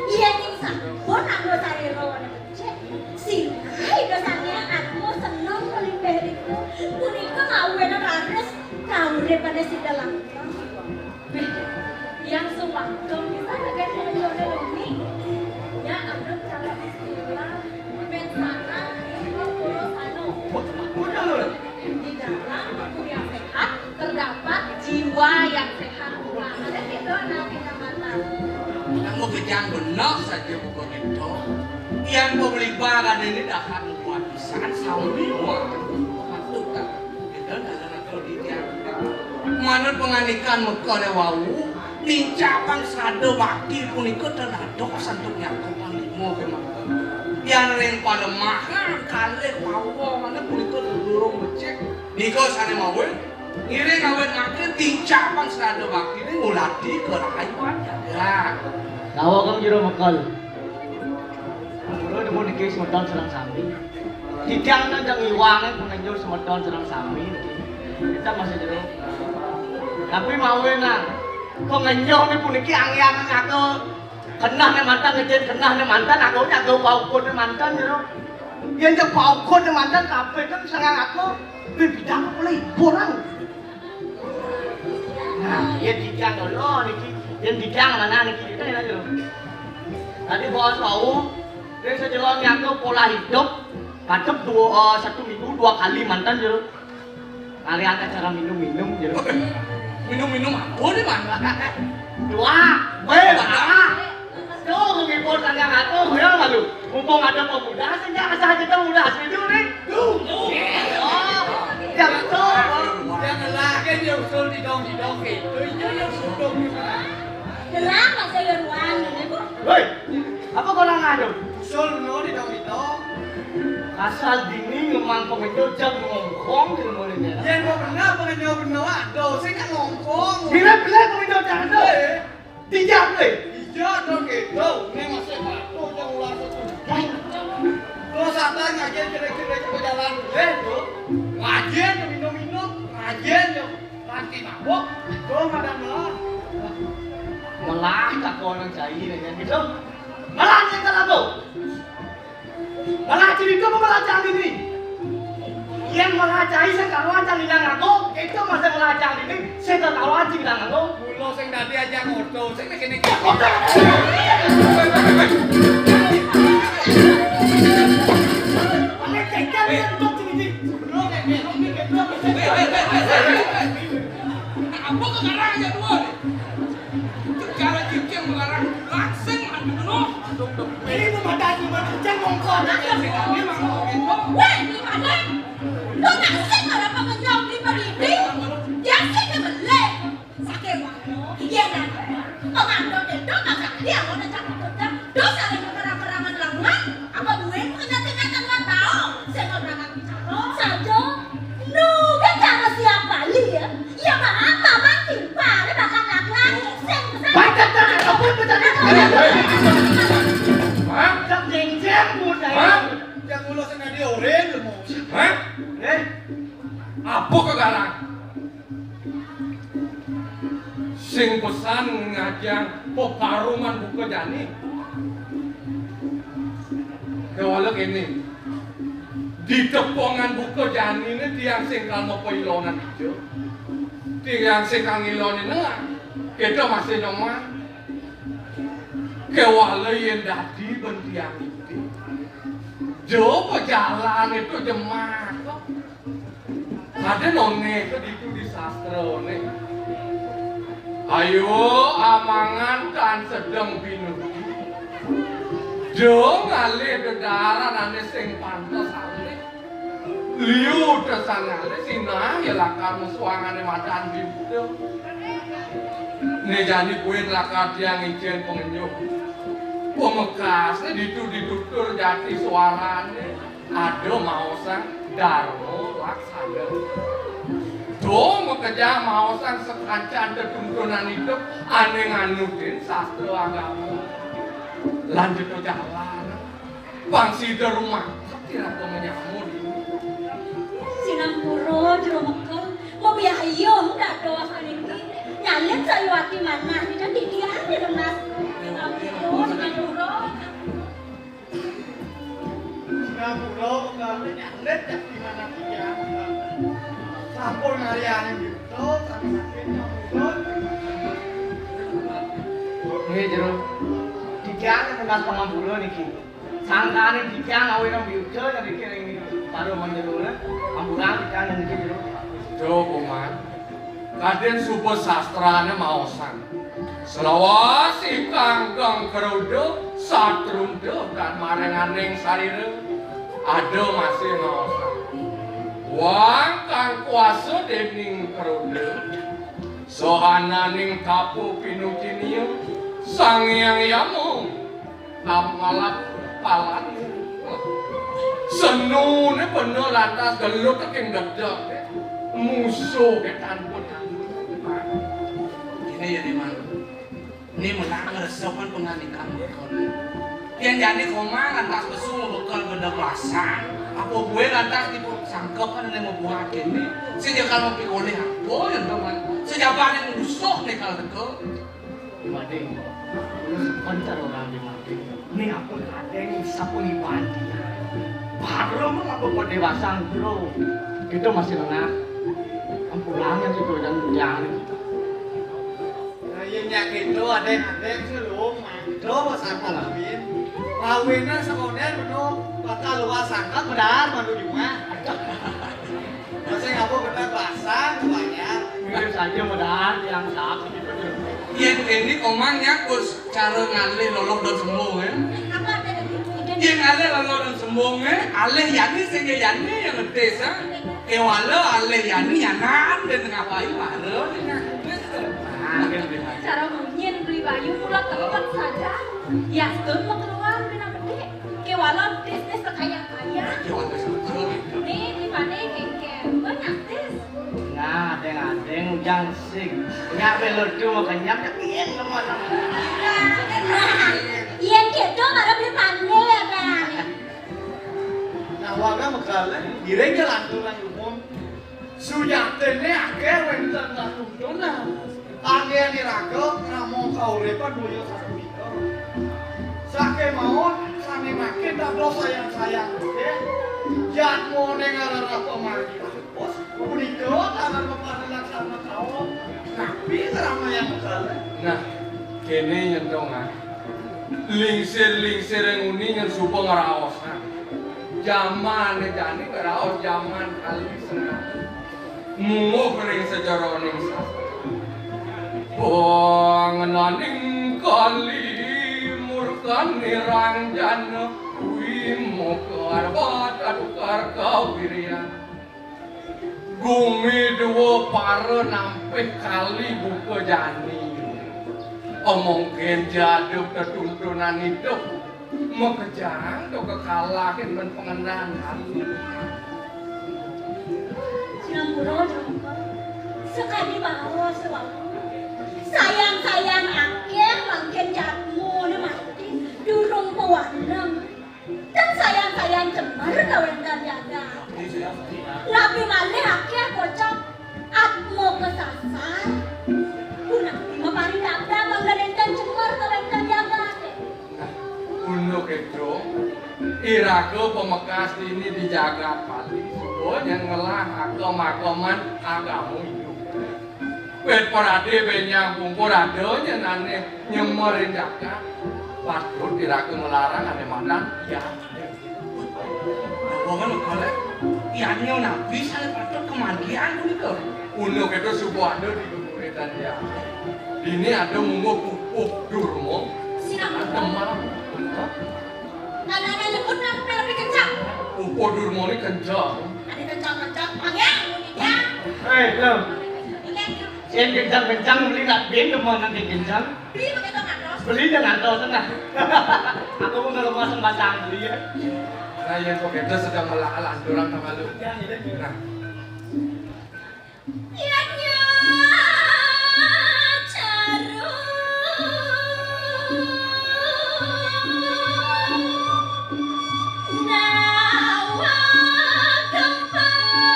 Yéning sampun angga sarira becik, sinah Ida Sang Hyang Atma seneng kalinggih rika, punika ngawinang raris kauripané sida langgeng. Béh, tiang sumaksma pisan saking kaluarga Luni. Nya anup cara istilah mén sanang ing pura sano. Wah, yang sehat, Pak. Ada gitu, anak kecamatan. Kamu kejang benar saja buka gitu. Yang pembeli barang ini dah kuat pisan, sami wah. Mantuk tak? Kita dalam atau di tiang. Mana penganikan Mekah lewau, nincapang sada bakti punika terdadok santuk nyakupang lima kemah. Yang ring palemahan kalih pawa mana punika durung becik. Nika sane mawe, ngiring awet makin tincapang sada bakti ini ngulati kerahayuan jagat. Kawa kang jero mekel. Kula demen niki semeton sareng sami. Titiang nang jang iwange pengenjur semeton sareng sami niki. Kita masih jero. Tapi mawe nang pengenjur niki puniki angyangan aku. Kenah ne mantan ngecen, kenah ne mantan aku nyago paukut ne mantan jero. Yen jek paukut ne mantan kabeh kan sengang aku. Bibidang aku libur aku. Nah, yen dijang lho niki, yen dijang mana niki, kita enak lho. Tadi bos wau, dia sejelon nyangka pola hidup, padep dua, eh, satu minggu dua kali mantan jero. Kalian acara minum-minum jero. Minum-minum apa nih, Mang? Dua, weh, dua. Tuh, menghibur tangga ngatur, ya, malu. Mumpung ada pemuda, sehingga asal kita muda setuju nih. Tuh. Oh, ya betul. Yang lagi nyusul di dong di dong itu, itu yang sudong di mana? Jelas, Mas, ya, ruang ini, Bu. Woi, apa kau orang ngadu? Usul no di dong di dong. Asal dini ngemang pengejo jam ngongkong di rumah ini. Ya, nggak benar, pengejo benar, aduh, saya nggak ngongkong. Bila-bila pengejo jam tuh. Eh. Dijak, eh. Dijak dong, gitu. Ini masih patuh, yang ular satu. Terus ada ngajen kira-kira ke jalan, eh, tuh. Ngajen, minum-minum, ngajen, yo. Nanti mabok, tuh, ada malah. Malah tak kono cai, ya, gitu. Malah yang kalau tuh. Malah cerita apa malah cang ini? Yang malah cai sing karuan cang ilang aku, itu masih malah cang ini, sing karuan cang ilang aku. Mula sing tadi aja ngodo, sing nek kene iki. Ana cekel ya untuk sing ini. Bro, kayak gitu, ini kayak gitu. Apa kok ngarang aja dua nih? Cara cicing melarang langsing anu no. Ini tuh mata cuma cicing mongkol. Weh, ini mana? Lo nasi kalau pengenyong di peridi, dia sih nyebelin. Sakit waktu, iya kan? Pengantuk itu masa dia mau ngecak ngecak. Dosa yang perang-perangan lawan, apa gue mau ngecak ngecak nggak tahu? Saya mau berangkat bicara. Saja, nu kan cara siapa ya? Iya, Pak, apa, Pak? Timpal, bakal laki-laki. Sing, sing. Baca, baca, apa, baca, baca. Hah? Cak jeng-jeng, Bu, saya. Hah? Yang ulo sing tadi oren, lu mau. Hah? Eh? Apa kegarang? Sing pesan ngajang peparuman buka jani. Kewala kene. Di tepongan buka jani ini tiang sing kal mapailonan ijo. Tiang sing kal ngilonin nengah. Kita masih nyomah. Kewala yen dadi ben tiang iti. Jo pejalan itu jemak. Ada none itu ditu di sastra ne. Ayo amangan tan sedeng binuh. Jo ngalih dedaran ane sing pantes alih. Liu tesan ngalih sinah ya lakar musuhangane madan bibuda. Ne jani kuwi lakar tiang ijen pengenyuh. Pamekasne ditu ditutur jati suarane. Ada maosang Dharma Laksana. Dong makejang maosang sakancan tetuntunan idup ane nganutin sastra agama. Lanjut jalan. Pang sida rumah kira pengenyamun. Sinampura jero mekel, mabiayung dados aniki. Nyalin sayuwati manah, dina didian di Mas. Sinampura, sinampura. Sinampura, pegawai nyalit, ya, di mana dia? Sampun ngaryani gitu, tapi sakit nyampura. Nggih, jero. Didian dengan pengampura niki. Sangkane dikang awene mbiuda nang iki ring para manjerone. Amburan dikang nang iki jero. Duh, Koman. Kadén suba sastrané maosang. Slawasé kanggeng kruda, satrunda tan marenganing sarira. Ada masih maosang. Wang kang kuasa déning kruda, sahananing tapa pinucinia, Sang Hyang Yama. Amalap palan. Senuné bener lantas gelut ing gedeg. Musuh ké tanpa tanggung. Ini ya, Diman. Ini menang ngeresokan pengandikan bekel. Yén jani komang lantas pesu bekel gedeg basang, apa bué lantas dipun sangkepan ning mabuat kéné. Sing jekal mapikolih apa ya, Diman? Sejabané musuh nih kalau teka. Mading. Koncar orang di Mading. Ini apa kadén sapu ibadi. Baru mah apa kok dewasa, Bro? Itu masih lengah. Ampulannya gitu dan jangan. Nah, iya nyak gitu, adék-adék sih lu, mantap, sangkal kawin. Kawinnya sekolah penuh, bakal luas sangkal, benar, mandu jumah. Masih ngapa benar basah, banyak. Mirip saja modal yang tak gitu. Yén ini omang nyakus cara ngalih loloh dan sembung ya. Apa ada tadi? Yén ngalih loloh dan sembung ya, alih yani sing yani yang ngetis ya. Kewala alih yani nyanan dan ngapain mara. Cara munyin beli bayu pula tempat saja. Ya, stun mau keluar bina bedik. Kewala bisnis sekaya-kaya. Nih, di mana kengkeng? Banyak tis. Nah, adéng-adéng ujang sing. Nyak melu tu mau kenyap, ya piye kemana? Nah, iya gitu, baru beli pandai ya, Bang. Nah, warga Megalé, giring ya lanturan umum. Sujatiné akéh wénten katuntunan. Anggén iraga namung kauripan daya sapunika. Sakémaon sané makin dados sayang-sayang, nggih. Jadmané ngarereh pamargi. Bos, punika tangan pepanen laksana kaum. Napi ngramayang Megalé? Nah, kéné nyentong, ah. Lingsir-lingsir nguni nyén suba ngraosang. Jamané jani ngraos jaman kali sengaja. Mungguh ring sajeroning sastra. Pangenaning kali murkané ranjana, wimoka arbat adukar kawiryan. Gumi dua para nampih kali buka jani. Omong kén jaduk tetuntunan idup. Makejang to kekalahin men pengenan. Sinampura, Jungkang. Sekadi baos, Wak. Sayan-sayan akéh mangkin jadmané mati, durung pawaneng. Ten sayan-sayan cemer kawéntenan jagat. Napi malih akéh kocap atma kasasar. Punapi maparing dagdag mangda nénten cemer kawéntenan jagat. Nah, unduk itu, iraga pamekas dini di jagat Bali, suba nyén ngelah agem-ageman agama Hindu. Wit parade bénjang pungkur ada nyén ané nyemerin jagat. Patut iraga ngelarang ané madan ya. Wong anu kalih, yadnya napi sané patut kamandian punika? Unduk itu suba ada di geguritan ya. Dini ada mungguh pupuh durma. Sinambi. Demam. Hah? Ada-ada nyebut napi lebih kencang. Pupuh durma ini kencang. Ada kencang-kencang, panggil bunyinya. Hei, Lem. Ini. Sing kencang-kencang, beli nak bin, demam nanti kencang. Beli pakai tong atos. Beli dengan tong tengah. Aku mau ngelupas sembatang beli ya. Nah, yang kok kita sedang melahalan orang sama lu. Ya, ini. Nah. Yadnya caru nawa gempang.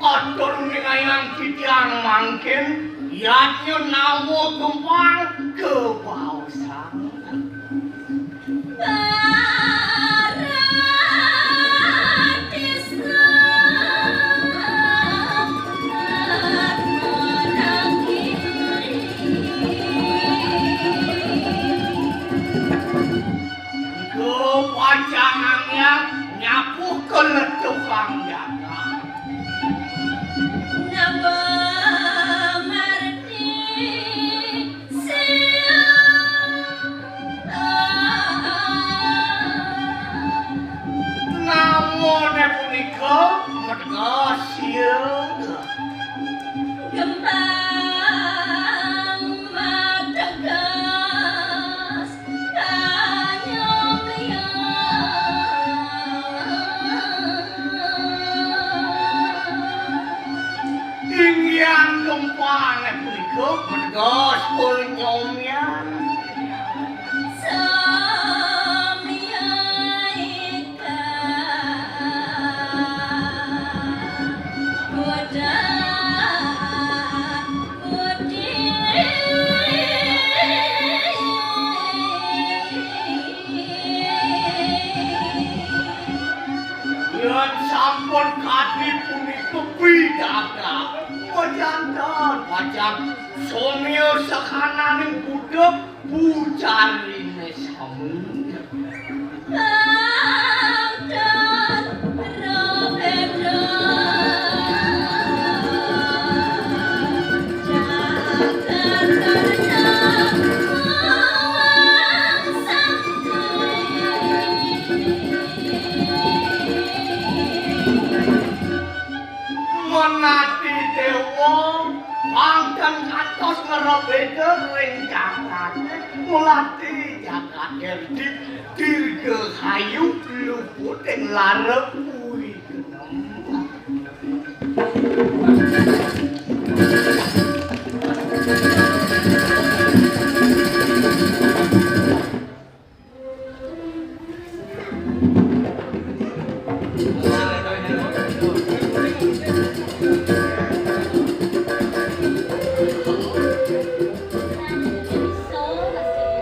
Atur ningayang titiang mangkin, yadnya nawa gempang kebaosan. Paradista. Metegas, ya. Gempang mategas kanyang liyan. Inggihan gempang punika metegas penyomyan. Samyaika budak putih. Yén sampun kadi punika pidadak, majanten pacang somya sakananing budak pucariné sami. Pangkat Robédo jagat terjang mawang sakti. Menati déwa, mangkeng kantos ngrobéda ring jagaté, mulati jagaté di-, dirgahayu luput ing lara kuwi.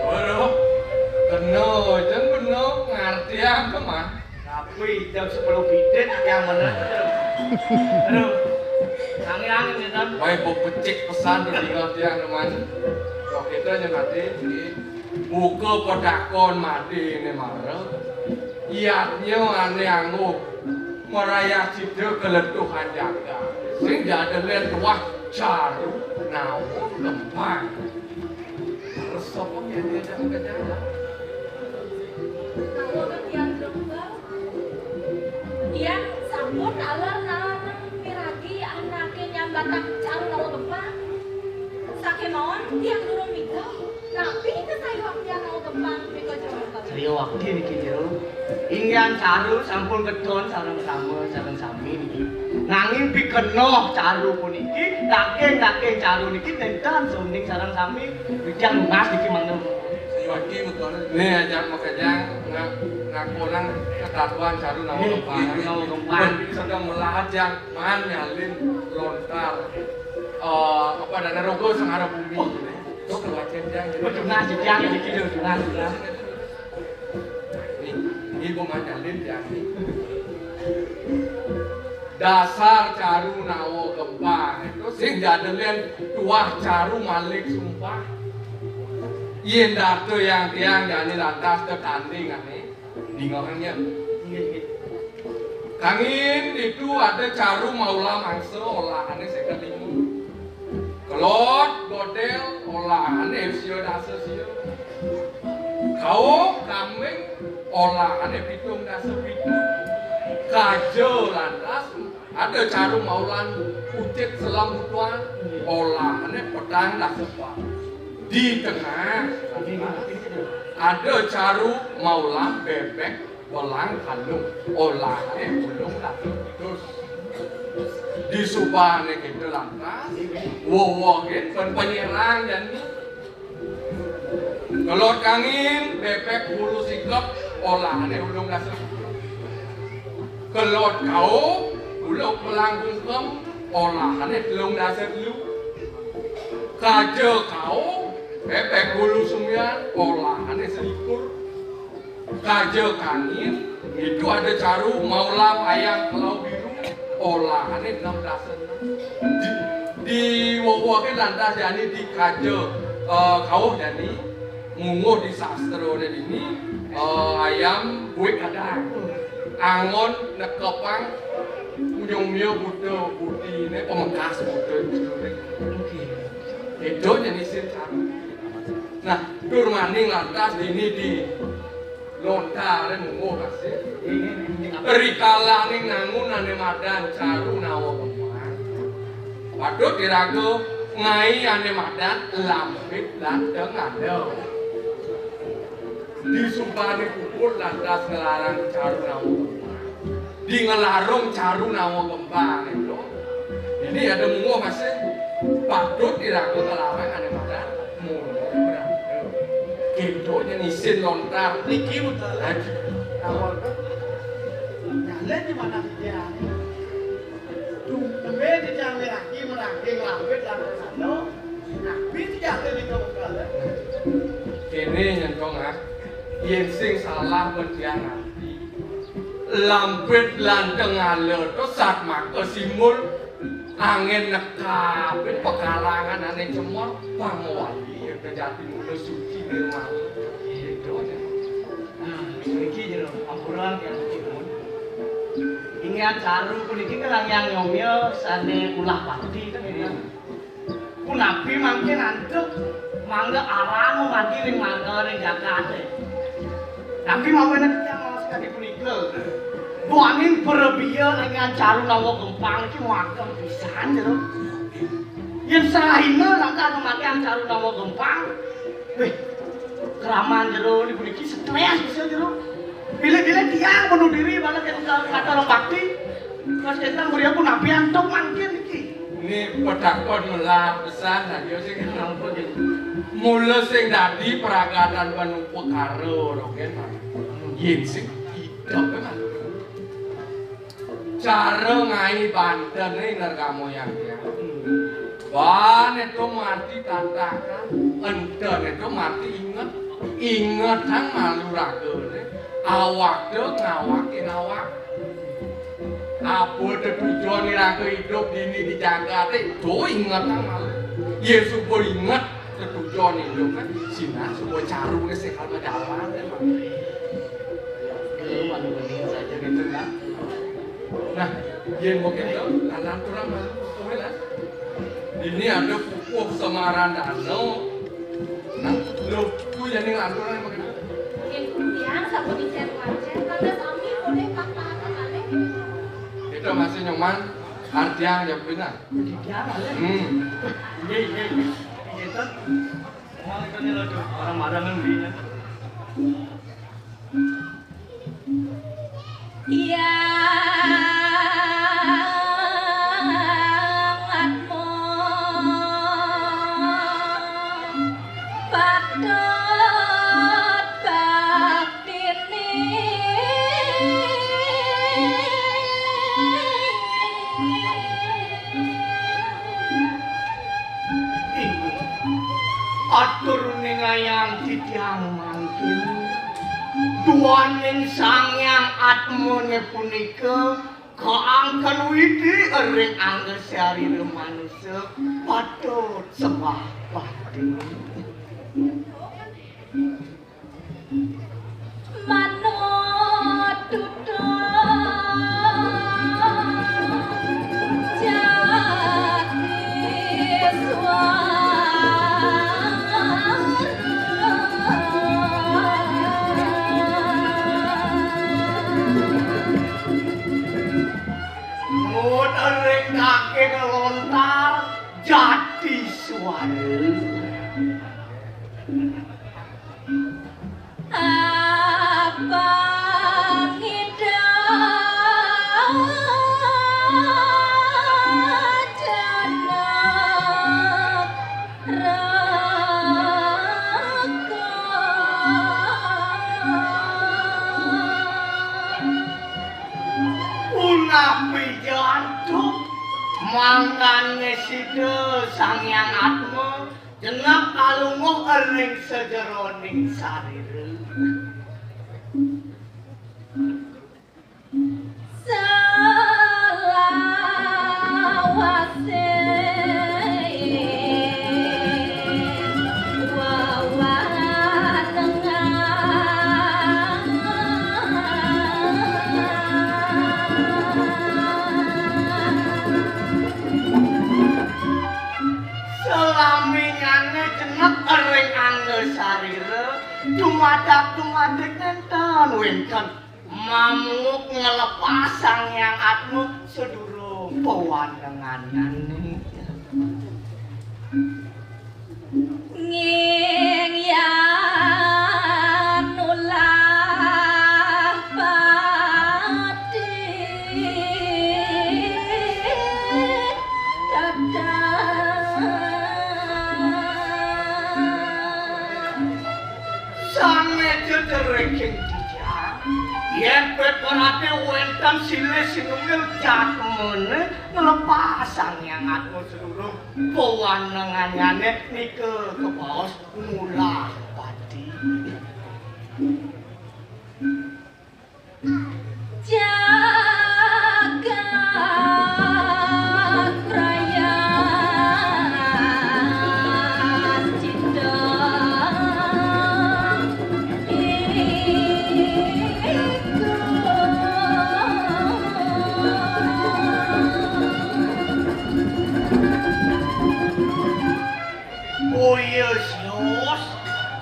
Waduh, kena, jan kena, ngartiang ke mah. Tapi jam sepuluh bidit yang mana? Aduh, angin-angin ya, Tan. Baik, mau pecik pesan tuh tinggal tiang teman. Kok kita aja nanti di buka petakon mati ini mara. Iatnya ane angguh. Marayasida kaletuhan jagat. Sing jadelen tuah caru nawa gempang. Terus sapa yang diajak ke jalan? Kalau tiang gempang, tiang sampun taler-taler miragi anake nyambatang caru nawa gempang. Sakémaon tiang durung migel. Napi kasayuan tiang nawa gempang nika, Jero? Sayuwakti niki, Jero. Inggihan caru sampun keton sareng sama, sareng sami niki. Nanging pikenoh caru puniki, daging-daging caru niki nénten suning sareng sami. Wijang nunas niki mangga. Sayuwakti betul. Nih, ajak makajang nga-, ngakolang ketatuan caru nawa gempang. Nggih, nawa gempang. Sedang melahat jang man nyalin lontar. Eh, apa, dana rogo sengara bumi. Tuh, kewacen jang. Betul, nah, jang, jang, jang. Nih, nih, gua mah nyalin jang, nih. Dasar caru nawa gempang itu sing jadelen tuah caru malik sumpah. Yén data yang tiang jani lantas tetanding, ane. Ningohang ya. Nggih, nggih. Kangin itu ada caru maula mangsa olahane seket lima. Kelod godel olahane sia dasa sia. Kauh kambing olahane pitung dasa pitu. Kaja lantas ada caru maulan ucit selam butuan olahane petang dasa pat. Di tengah ada caru maulan bebek belang kandung olahane ulung dasa pitu. Di subane kita lantas wewehe pen penyerang jani. Kelod kangin, bebek bulu sikep, olahane ulung dasa. Kelod kauh, uluk belang kungkem, olahane telung dasa telu. Kaja kauh, bebek bulu sumian, olahane selikur. Kaja kangin, itu ada caru maulam ayam kelau biru, olahane enam dasa enam. Di, di wewehe lantas jani di kaja, eh, kauh jani, mungguh di sastrane dini, eh, ayam buik kadang. Angon nekepang, punyung mia buta butine, pemekas buta butine. Itu jani sin caru. Nah, tur maning lantas dini di Lontaré mungguh kasih. Rikalaning nangun ané madan Caru Nawa Kempang, patut iraga ngaé ané madan Lampit lan Tengala. Disubané puput lantas nglarang Caru Nawa Kempang. Di nglarung Caru Nawa Kempang itu. Ini ada mungguh masih patut iraga nglarang ané madan Mula Brata. Kéto nyén isin lontar niki betul. Nyalé di mana dia? Tuh, tembé di jam lagi, melagi, ngelambe, dan sana. Tapi di jam ini kau kalah. Kéné nyentong ah. Yén sing salah mentian ati. Lampit lan Tengala to satmaka simbol anggén nekapin pekarangan ané cemor pangwali ya kejati mula suci nirmala. Gitu aja. Nah, niki jero ampura yang timun. Ingat Caru puniki kan yang nyomya sané ulah bakti kan ya. Punapi mangkin antuk mangga arang mati ring marga ring jagaté. Tapi mawinan titiang maos kadi punika. Duaning prabéa ring Caru Nawa Gempang iki wagem pisan jero. Yén sarahina langkah kematian Caru Nawa Gempang, wéh, kraman jero puniki strés bisa jero. Bilih-bilih tiang bunuh diri bala kata bakti. Mas Ketang beriya pun napi antuk mangkin iki. Ini petakon melah pesan saja sing ampun ya. Mula sing dadi peragatan panupakara rogen. Yen sing idep kan. Cara ngai banten ini nergamoyang ya. Ban itu mati tantangan, enten itu mati inget. Ingetang malu ragane, awakda ngawakin awak. Apa tetujon iraga idup dini di jagaté, do ingetang malu. Yén suba inget tetujon idup kan, sinah suba Caru ke sekal majalan kan. Lu malu bening saja gitu kan. Nah, yén mau gitu, kanan kurang malu, kowe lah. Ini ada pupuh Semarandana. Nah, lho, ku ya ning lanturan apa kena? Nggih, tiyang sampun icen-wacen, mangga sami mulih pang-pangaken malih. Kita masih nyoman, artian ya benar. Titiang malih. Hmm. Nggih, nggih, nggih. Nggih, ten. Wong kene lho, Cuk. Orang marang ngendi ya? Iya, atmo patut baktine. Inggih. Atur ningayang titiang mangkin. Duaning Sang Hyang Atmane punika kaangken widi ring angga sarira manusa patut sembah bakti. Manut tutur jati suara. Ngut ring kaki ngelontar jati suara. Abang Ida Janak Raka. Punapi jantuk mangkane sida Sang Hyang Atma jenak kalungguh ring sajeroning sarira. Salawase wawanengan. Selaminyane jenek ring angga sarira, dumadak-dumadik nenten. Wénten mamuk nglepas Sang Hyang Atma sedurung pawanenganane. Nging yan ulah pati dadah. Sang Meja Dereking Tijang, yen pit parate wénten silih sinunggil jatmene nglepas Sang Hyang Atma sedurung pawanenganyane nika kebaos ngulah pati. Jagat Raya Cita. Boya sios,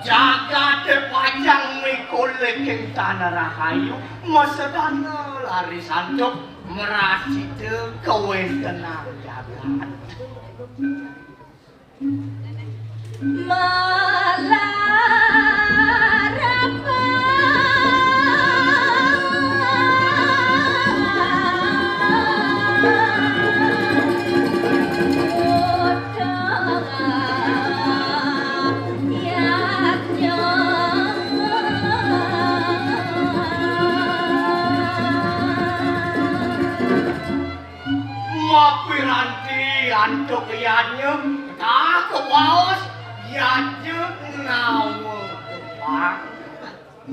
jagate pacang mikul ing tanah rahayu, masedana lari santuk, mrasida kawentenan jagat. Malarapan Mapiranti antuk yadnya, tak kawaos yadnya ngawa kembang.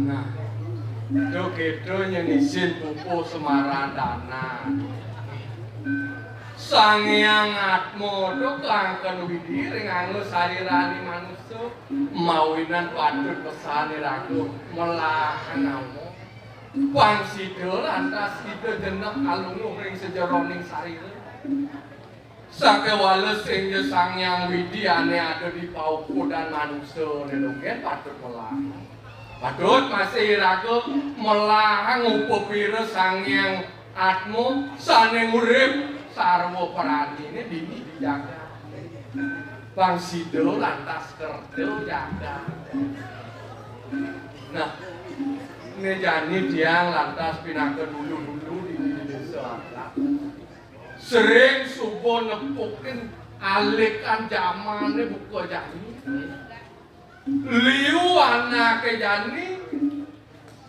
Nah, do kedo nyen isin pupuh Semarandana. Sang Hyang Atma do kangken Widi ring angga sarirane manusa, mawinan patut pesan iraga melahang ngawa. Pang sida lantas sida jenek alungguh ring sajeroning sarira. Sakewala sing ja Sang Hyang Widi ane ada di paukudan manusa ne dogen patut melah. Patut masih iraga melah ngupapira Sang Hyang Atma sane urip sarwa pranine dini di jagat. Pang sida lantas kerta jagat. Nah, ne jani tiang lantas pinaka dulu-dulu di, di desa adat. Sering suba nepukin alikan jamane buka jani. Liu anake jani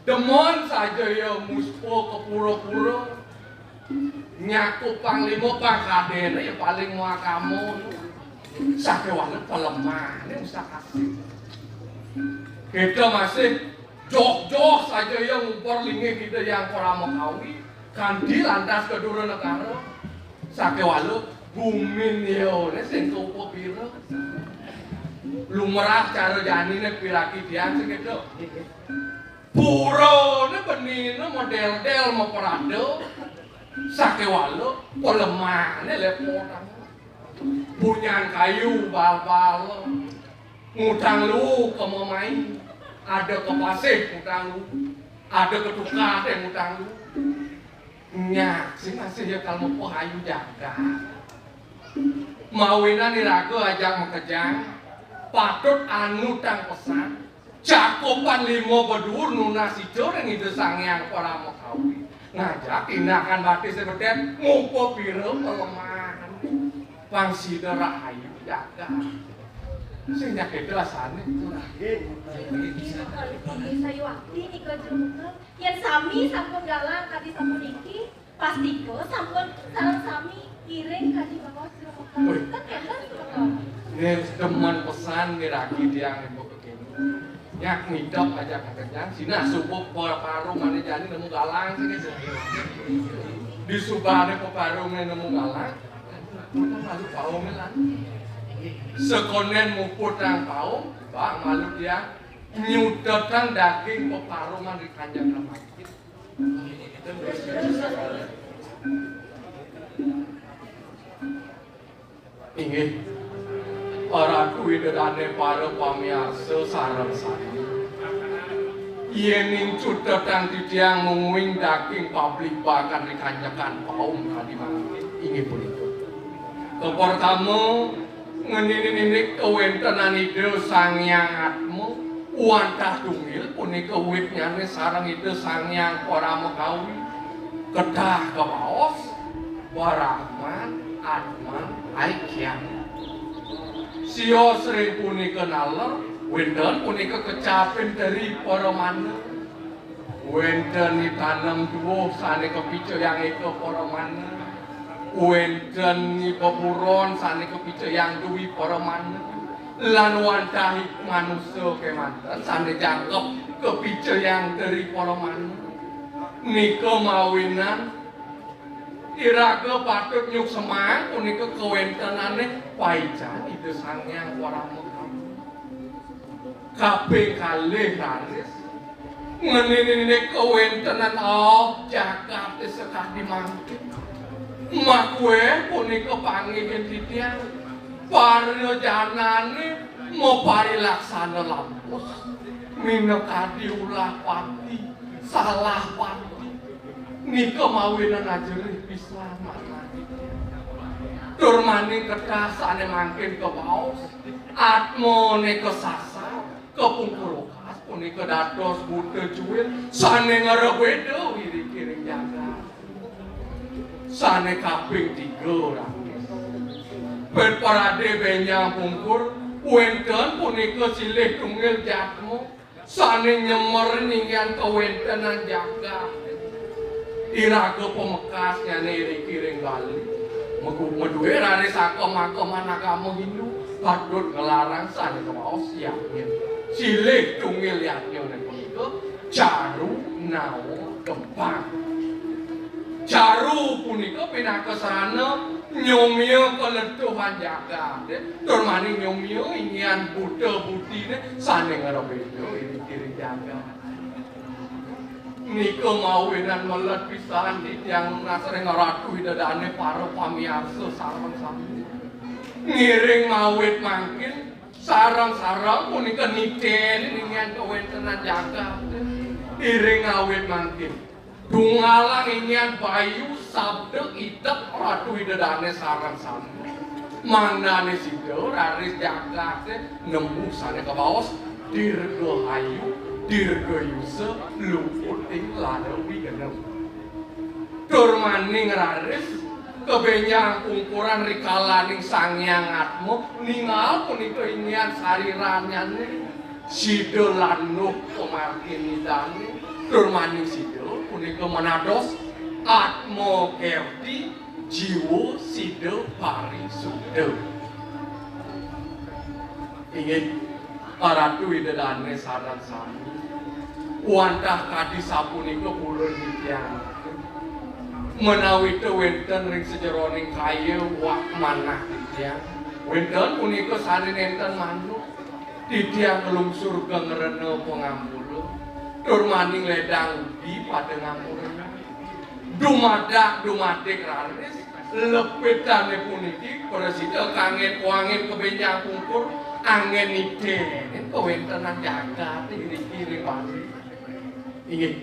demen saja ya muspa ka pura-pura. Nyakup panglima pangkadene ya paling muakamo. Sakewala pelemahne usah kasih. Kita masih joh-joh saja ya ngumpul linggih kita yang Parama Kawi. Kanti lantas ka dura negara. Sakewala bumin ya ne sing kaupapira. Lumrah cara janine piragi tiang sing kedo. Purane benine model-del maprada. Sakewala pelemahne lepotang. Punyan kayu bal-bal. Ngutang lu ka mamai. Ada ka pasih ngutang lu. Ada ka tukad ngutang lu. Nyak, sing masih ya kal mapahayu jagat. Mawinan iraga ajak makejang, patut anutang pesan. Cakupan lima beduur nunas ica ring Ida Sang Hyang Parama Kawi. Ngajak tindakan batis betet, ngupa pira kelemahan. Pang sida rahayu jagat. Sing nyak itu asane. Nggih, nggih, Sayuwakti nika jemengel. Yen sami sampun galang kadi sapuniki, pastika sampun sareng sami ngiring kadi baos jero. Wih. Ten enten, Bapak. Yen demen pesan miragi tiang ibu kekini. Nyak ngidep aja kekenyang, sinah subuh peparum ane jani nemu galang sing itu. Di subane peparumne nemu galang, malu paume lan. Sekonen muput nang paum, bak malu tiang nyutetang daging peparuman di kanjeng lemah. Inggih. Paratu Ida Dane, para pamiarsa sareng sami. Yéning cutetang titiang mungguing daging pabligbagan ri kanjekan paum kadi mangkin, inggih punika. Kapertama, ngeninin indik kawéntenan Ida Sang Hyang Atma, wantah tunggil punika witnyané sareng Ida Sang Hyang Paramakawi. Kedah kabaos, Brahman Atman Aikyang. Sios ring punika naler, wénten punika kecapin teri paramana. Wénten i tanem duwuh sané kapicayang éka paramana. Wénten i beburon sané kapicayang dwi paramana. Lan wantah i manusa kémanten sané jangkep kapicayang teri paramana. Nika mawinan iraga patut nyuksemang punika kawéntenané paican Ida Sang Hyang Paramakawi. Kaping kalih raris, ngeninin kawéntenan aoh jagaté sakadi mangkin. Makuéh punika panggihin titiang. Para janané maparilaksana lampus. Minakadi ulah pati, salah pati. Nika mawinan ajerih pisan manah titiang. Tur maning kedah sané mangkin kabaos, atmané kasasar, kapungkur wekas punika dados buta cuil, sané ngrabéda iring-iring jagat. Sané kaping tiga, raris. Ped parade bénjang pungkur, wénten punika silih tunggil jadma, sané nyemer ninggihan kawéntenan jagat. Iraga pamekasnyané iring-iring Bali. Megu-, madué raris akem-akeman agama Hindu, patut nglarang sané kabaos yadnya. Silih tunggil yadnyané punika Caru Nawa Kembang. Caru punika pinaka sarana nyomia kaletuhan jagaté, tur maning nyomia inggihan buta butiné sané ngrabéda iring-iring jagat. Nika mawinan melet pisan titiang nunas ring Ratu Ida Dané para pamiarsa sareng sami. Ngiring mawit mangkin, sareng-sareng punika nitén inggihan kawéntenan jagat. Iring awit mangkin, tunggalang inggihan bayu sabda idep Ratu Ida Dané sareng sami. Mangdané sida raris jagaté nemu sané kabaos dirgahayu, dirgayusa, luput ing lara wigenem. Tur maning raris kabénjang pungkuran rikalaning Sang Hyang Atma, ningal punika inggihan sariranyané sida landuh pamargin Idané, tur maning sida punika manados atma kerti, jiwa sida parisuda. Inggih, Ratu Ida Dané sareng sami. Wantah kadi sapunika purun titiang. Ménawi ta wénten ring sajeroning kaya wak manah titiang, wénten punika sané nénten manut. Titiang nglungsur geng rena pangampura, tur maning ledang udi pada ngampura. Dumadak dumadik raris, lepitané puniki prasida kanggén wangit kabénjang pungkur, anggén nitén kawéntenan jagat ing riki ring Bali. Inggih,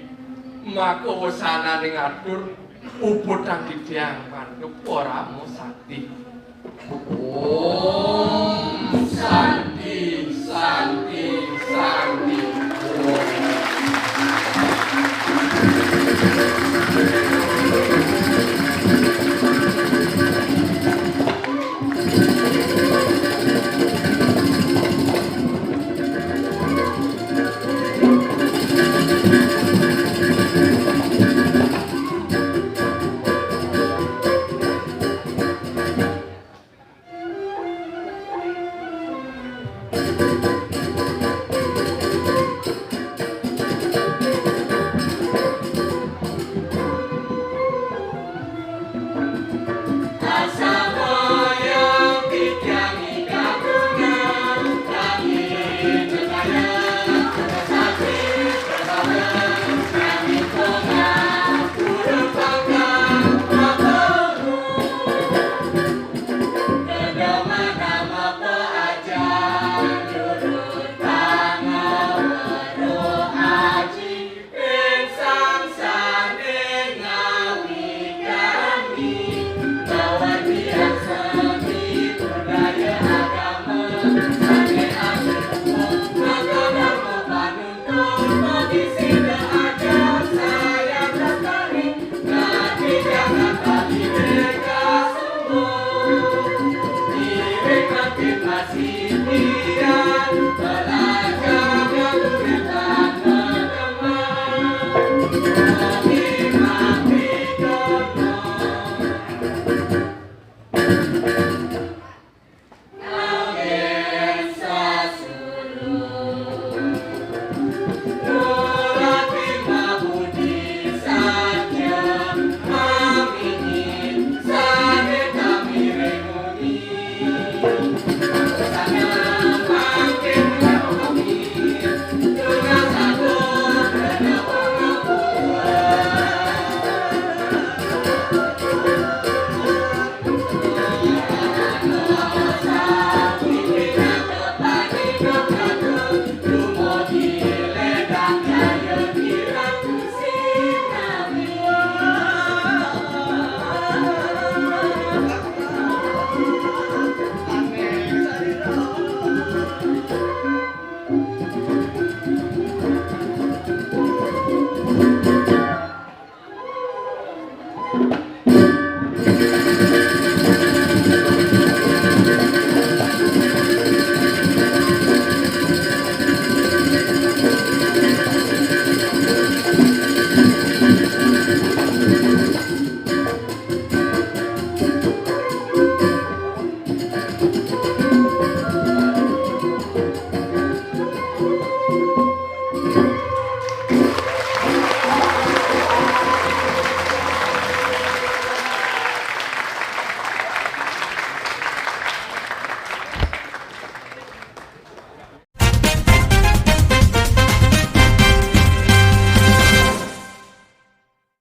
maka wesananing atur, puputang titiang mantuk parama santi. Om Santi, Santi, Santi, Om.